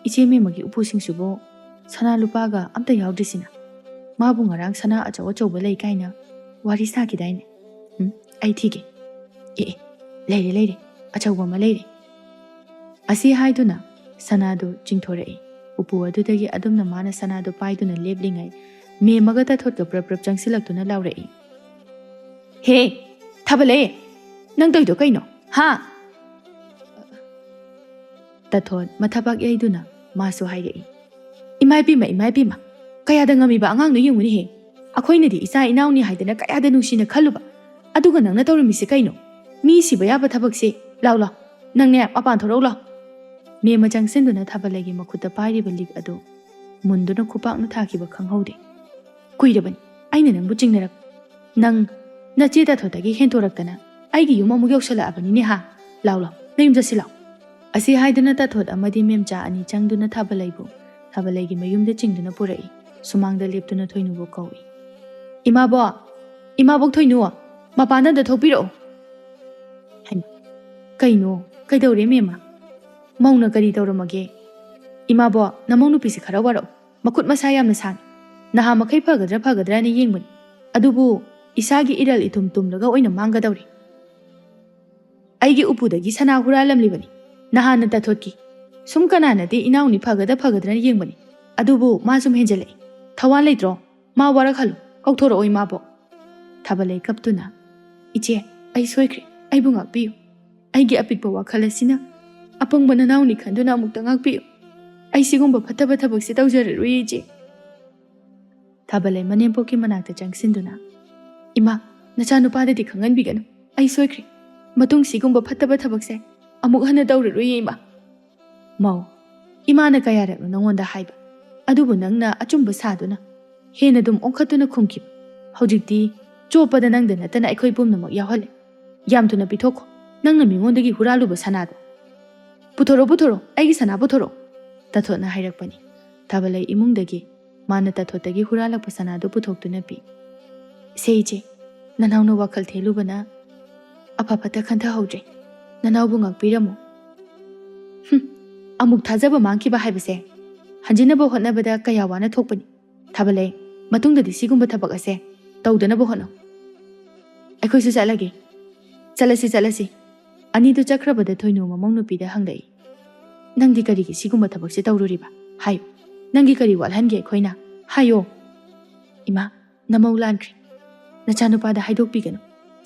ꯏꯆꯦ ꯃꯦꯝꯃꯒꯤ ꯎꯄꯨꯁꯤꯡꯁꯤꯕꯨ ꯁꯅꯥ ꯂꯨꯄꯥꯒ ꯑꯝꯇ ꯌꯥꯎꯗ꯭ꯔꯤꯁꯤꯅ? ꯃꯥꯕꯨ ꯉꯔꯥꯡ ꯁꯅꯥ ꯑꯆꯧ ꯑꯆꯧꯕ ꯂꯩ ꯀꯥꯏꯅ ꯋꯥꯔꯤ ꯁꯥꯈꯤꯗꯥꯏꯅꯦ? ꯎꯝ, ꯑꯩ ꯊꯤꯒꯦ꯫ ꯑꯦ, ꯑꯦ, ꯂꯩꯔꯦ, ꯂꯩꯔꯦ, ꯑꯆꯧꯕ ꯑꯃ ꯂꯩꯔꯦ"꯫ ꯑꯁꯤ ꯍꯥꯏꯗꯨꯅ ꯁꯅꯥꯗꯨ ꯆꯤꯡꯊꯣꯔꯛꯏ꯫ ꯎꯄꯨ ꯑꯗꯨꯗꯒꯤ ꯑꯗꯨꯝꯅ ꯃꯥꯅ ꯁꯅꯥꯗꯨ ꯄꯥꯏꯗꯨꯅ ꯂꯦꯞꯂꯤꯉꯩ, ꯃꯦꯝꯃꯒ ꯇꯥꯊꯣꯠꯀ ꯄ꯭ꯔꯞ ꯄ꯭ꯔꯞ ꯆꯪꯁꯤꯜꯂꯛꯇꯨꯅ ꯂꯥꯎꯔꯛꯏ꯫ "ꯍꯦ, ꯊꯥꯕꯂꯩ, ꯅꯪ ꯇꯧꯔꯤꯗꯣ ꯀꯩꯅꯣ? ꯍꯥ?" ꯇꯥꯊꯣꯠ ꯃꯊꯕꯥꯛ ꯌꯩꯗꯨꯅ ꯃꯥꯁꯨ ꯍꯥꯏꯔꯛꯏ꯫ "ꯏꯃꯥ ꯏꯄꯦꯝꯃ, ꯏꯃꯥ ꯏꯄꯦꯝꯃ, ꯀꯌꯥꯗ ꯉꯝꯃꯤꯕ ꯑꯉꯥꯡꯅꯣ ꯌꯦꯡꯉꯨꯅꯦꯍꯦ꯫ ꯑꯩꯈꯣꯏꯅꯗꯤ ꯏꯆꯥ ꯏꯅꯥꯎꯅꯤ ꯍꯥꯏꯗꯅ ꯀꯌꯥꯗ ꯅꯨꯡꯁꯤꯅ ꯈꯜꯂꯨꯕ꯫ ꯑꯗꯨꯒ ꯅꯪꯅ ꯇꯧꯔꯝꯃꯤꯁꯦ ꯀꯩꯅꯣ? ꯃꯤ ꯁꯤꯕ ꯌꯥꯕ ꯊꯕꯛꯁꯦ꯫ ꯂꯥꯎ, ꯂꯥꯎ, ꯅꯪꯅꯦ ꯃꯄꯥꯟ ꯊꯣꯔꯛꯎ ꯂꯥꯎ"꯫ ꯃꯦꯝꯃ ꯆꯪꯁꯤꯟꯗꯨꯅ ꯊꯥꯕꯂꯩꯒꯤ ꯃꯈꯨꯠꯇ ꯄꯥꯏꯔꯤꯕ ꯂꯤꯛ ꯑꯗꯨ ꯃꯨꯟꯗꯨꯅ ꯈꯨꯄꯥꯛꯅ ꯊꯥꯈꯤꯕ ꯈꯪꯍꯧꯗꯦ꯫ "ꯀꯨꯏꯔꯕꯅꯤ ꯑꯩꯅ ꯅꯪꯕꯨ ꯆꯤꯡꯅꯔꯛ-, ꯅꯪ ꯅꯆꯦ ꯇꯥꯊꯣꯠꯇꯒꯤ ꯍꯦꯟꯇꯣꯔꯛꯇꯅ ꯑꯩꯒꯤ ꯌꯨꯝ ꯑꯃꯨꯛ ꯌꯧꯁꯜꯂꯛꯑꯕꯅꯤꯅꯦ ꯍꯥ? ꯂꯥꯎ, ꯂꯥꯎ, ꯅꯌꯨꯝ ꯆꯠꯁꯤ ꯂꯥꯎ"꯫ ꯑꯁꯤ ꯍꯥꯏꯗꯨꯅ ꯇꯥꯊꯣꯠ ꯑꯃꯗꯤ ꯃꯦꯝꯆꯥ ꯑꯅꯤ ꯆꯪꯗꯨꯅ ꯊꯥꯕꯂꯩꯕꯨ ꯊꯥꯕꯂꯩꯒꯤ ꯃꯌꯨꯝꯗ ꯆꯤꯡꯗꯨꯅ ꯄꯨꯔꯛꯏ꯫ ꯁꯨꯃꯥꯡꯗ ꯂꯦꯞꯇꯨꯅ ꯊꯣꯏꯅꯨꯕꯨ ꯀꯧꯏ꯫ "ꯏꯃꯥꯕꯣꯛ! ꯏꯃꯥꯕꯣꯛ ꯊꯣꯏꯅꯨ! ꯃꯄꯥꯟꯗ ꯑꯝꯇ ꯊꯣꯛꯄꯤꯔꯛꯑꯣ!" ꯍꯩꯃꯥ! ꯀꯩꯅꯣ? ꯀꯩꯗꯧꯔꯦ ꯃꯦꯝꯃ? ꯃꯧꯅ ꯀꯔꯤ ꯇꯧꯔꯝꯃꯒꯦ? "ꯏꯃꯥꯕꯣꯛ, ꯅꯃꯧ ꯅꯨꯄꯤꯁꯦ ꯈꯔ ꯋꯥꯔꯛꯎ꯫ ꯃꯈꯨꯠ ꯃꯁꯥ ꯌꯥꯝꯅ ꯁꯥꯡꯉꯤ꯫ ꯅꯍꯥ ꯃꯈꯩ ꯐꯒꯗ꯭ꯔꯥ ꯐꯒꯗ꯭ꯔꯥꯅ ꯌꯦꯡꯕꯅꯤ꯫ ꯑꯗꯨꯕꯨ ꯏꯁꯥꯒꯤ ꯏꯔꯜ ꯏꯊꯨꯝ ꯇꯨꯝꯂꯒ ꯑꯣꯏꯅ ꯃꯥꯡꯒꯗꯧꯔꯦ꯫ ꯑꯩꯒꯤ ꯎꯄꯨꯗꯒꯤ ꯁꯅꯥ ꯍꯨꯔꯥꯜꯂꯝꯂꯤꯕꯅꯤ꯫ ꯅꯍꯥꯟꯅ ꯇꯥꯊꯣꯠꯀꯤ꯫ ꯁꯨꯝ ꯀꯅꯥ ꯅꯠꯇꯦ ꯏꯅꯥꯎꯅꯤ ꯐꯒꯗ꯭ꯔꯥ ꯐꯒꯗ꯭ꯔꯥꯅ ꯌꯦꯡꯕꯅꯤ꯫ ꯑꯗꯨꯕꯨ ꯃꯥ ꯁꯨꯝ ꯍꯦꯟꯖꯜꯂꯛꯏ꯫ ꯊꯋꯥ ꯂꯩꯇ꯭ꯔꯣ? ꯃꯥ ꯋꯥꯔꯛꯍꯜꯂꯨ꯫ ꯀꯧꯊꯣꯔꯛꯑꯣ ꯏꯃꯥꯕꯣꯛ"꯫ ꯊꯥꯕꯂꯩ ꯀꯞꯇꯨꯅ, "ꯏꯆꯦ, ꯑꯩ ꯁꯣꯏꯈ꯭ꯔꯦ꯫ ꯑꯩꯕꯨ ꯉꯥꯛꯄꯤꯌꯨ꯫ ꯑꯩꯒꯤ ꯑꯄꯤꯛꯄ ꯋꯥꯈꯜ ꯑꯁꯤꯅ ꯑꯄꯪꯕ ꯅꯅꯥꯎꯅꯤ ꯈꯟꯗꯨꯅ ꯑꯃꯨꯛꯇ ꯉꯥꯛꯄꯤꯌꯨ꯫ ꯑꯩ ꯁꯤꯒꯨꯝꯕ ꯐꯠꯇꯕ ꯊꯕꯛꯁꯦ ꯇꯧꯖꯔꯔꯣꯏꯌꯦ ꯏꯆꯦ"꯫ ꯊꯥꯕꯂꯩ ꯃꯅꯦꯝꯄꯣꯛꯀꯤ ꯃꯅꯥꯛꯇ ꯆꯪꯁꯤꯟꯗꯨꯅ, "ꯏꯃꯥ, ꯅꯆꯥꯅꯨꯄꯥꯗꯗꯤ ꯈꯪꯍꯟꯕꯤꯒꯅꯨ꯫ ꯑꯩ ꯁꯣꯏꯈ꯭ꯔꯦ꯫ ꯃꯇꯨꯡ ꯁꯤꯒꯨꯝꯕ ꯐꯠꯇꯕ ꯊꯕꯛꯁꯦ ꯑꯃꯨꯛ ꯍꯟꯅ ꯇꯧꯔꯔꯣꯏꯌꯦ ꯏꯃꯥ"꯫ "ꯃꯧ, ꯏꯃꯥꯅ ꯀꯌꯥꯔꯛꯅꯣ ꯅꯉꯣꯟꯗ ꯍꯥꯏꯕ? ꯑꯗꯨꯕꯨ ꯅꯪꯅ ꯑꯆꯨꯝꯕ ꯁꯥꯗꯨꯅ ꯍꯦꯟꯅ ꯑꯗꯨꯝ ꯑꯣꯟꯈꯠꯇꯨꯅ ꯈꯨꯝꯈꯤꯕ꯫ ꯍꯧꯖꯤꯛꯇꯤ ꯆꯣꯞꯄꯗ ꯅꯪꯗ ꯅꯠꯇꯅ ꯑꯩꯈꯣꯏ ꯄꯨꯝꯅꯃꯛ ꯌꯥꯎꯍꯜꯂꯦ꯫ ꯌꯥꯝ ꯊꯨꯅ ꯄꯤꯊꯣꯛꯈꯣ ꯅꯪꯅ ꯃꯤꯉꯣꯟꯗꯒꯤ ꯍꯨꯔꯥꯜꯂꯨꯕ ꯁꯅꯥꯗꯣ꯫ ꯄꯨꯊꯣꯔꯛꯑꯣ, ꯄꯨꯊꯣꯔꯛꯑꯣ, ꯑꯩꯒꯤ ꯁꯅꯥ ꯄꯨꯊꯣꯔꯛꯑꯣ"꯫ ꯇꯥꯊꯣꯠꯅ ꯍꯥꯏꯔꯛꯄꯅꯤ꯫ ꯊꯥꯕꯂꯩ ꯏꯃꯨꯡꯗꯒꯤ ꯃꯥꯅ ꯇꯥꯊꯣꯠꯇꯒꯤ ꯍꯨꯔꯥꯜꯂꯛꯄ ꯁꯅꯥꯗꯨ ꯄꯨꯊꯣꯛꯇꯨꯅ ꯄꯤ꯫ "ꯁꯦ ꯏꯆꯦ, ꯅꯅꯥꯎꯅ ꯋꯥꯈꯜ ꯊꯦꯜꯂꯨꯕꯅ ꯑꯐ ꯐꯠꯇ ꯈꯟꯊꯍꯧꯗ꯭ꯔꯦ꯫ ꯅꯅꯥꯎꯕꯨ ꯉꯥꯛꯄꯤꯔꯝꯃꯨ꯫" "ꯍꯨꯝ, ꯑꯃꯨꯛ ꯊꯥꯖꯕ ꯃꯥꯡꯈꯤꯕ ꯍꯥꯏꯕꯁꯦ ꯍꯟꯖꯤꯟꯅꯕ ꯍꯣꯠꯅꯕꯗ ꯀꯌꯥ ꯋꯥꯅ ꯊꯣꯛꯄꯅꯤ꯫ ꯊꯥꯕꯂꯩ, ꯃꯇꯨꯡꯗꯗꯤ ꯁꯤꯒꯨꯝꯕ ꯊꯕꯛ ꯑꯁꯦ ꯇꯧꯗꯅꯕ ꯍꯣꯠꯅꯧ꯫" "ꯑꯩꯈꯣꯏꯁꯨ ꯆꯠꯂꯒꯦ꯫" "ꯆꯠꯂꯁꯤ, ꯆꯠꯂꯁꯤ꯫" ꯑꯅꯤꯗꯨ ꯆꯠꯈ꯭ꯔꯕꯗ ꯊꯣꯏꯅꯨ ꯃꯃꯧ ꯅꯨꯄꯤꯗ ꯍꯪꯂꯛꯏ, "ꯅꯪꯗꯤ ꯀꯔꯤꯒꯤ ꯁꯤꯒꯨꯝꯕ ꯊꯕꯛꯁꯦ ꯇꯧꯔꯨꯔꯤꯕ? ꯍꯥꯏꯌꯨ, ꯅꯪꯒꯤ ꯀꯔꯤ ꯋꯥꯠꯍꯟꯒꯦ ꯑꯩꯈꯣꯏꯅ? ꯍꯥꯏꯌꯣ꯫" "ꯏꯃꯥ, ꯅꯃꯧ ꯂꯥꯟꯈ꯭ꯔꯦ꯫ ꯅꯆꯥꯅꯨꯄꯥꯗ ꯍꯥꯏꯗꯣꯛꯄꯤꯒꯅꯨ꯫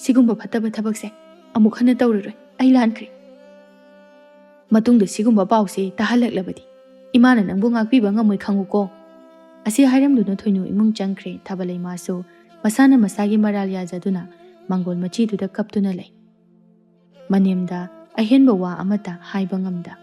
ꯁꯤꯒꯨꯝꯕ ꯐꯠꯇꯕ ꯊꯕꯛꯁꯦ ꯑꯃꯨꯛ ꯍꯟꯅ ꯇꯧꯔꯔꯣꯏ꯫ ꯑꯩ ꯂꯥꯟꯈ꯭ꯔꯦ꯫ ꯃꯇꯨꯡꯗ ꯁꯤꯒꯨꯝꯕ ꯄꯥꯎꯁꯦ ꯇꯥꯍꯜꯂꯛꯂꯕꯗꯤ ꯏꯃꯥꯅ ꯅꯪꯕꯨ ꯉꯥꯛꯄꯤꯕ ꯉꯝꯃꯣꯏ ꯈꯪꯉꯨꯀꯣ꯫" ꯑꯁꯤ ꯍꯥꯏꯔꯝꯗꯨꯅ ꯊꯣꯏꯅꯨ ꯏꯃꯨꯡ ꯆꯪꯈ꯭ꯔꯦ꯫ ꯊꯥꯕꯂꯩ ꯃꯥꯁꯨ ꯃꯁꯥꯅ ꯃꯁꯥꯒꯤ ꯃꯔꯥꯜ ꯌꯥꯖꯗꯨꯅ ꯃꯥꯡꯒꯣꯜ ꯃꯆꯤꯗꯨꯗ ꯀꯞꯇꯨꯅ ꯂꯩ꯫ ꯃꯅꯦꯝꯗ ꯑꯍꯦꯟꯕ ꯋꯥ ꯑꯃꯠꯇ ꯍꯥꯏꯕ ꯉꯝꯗ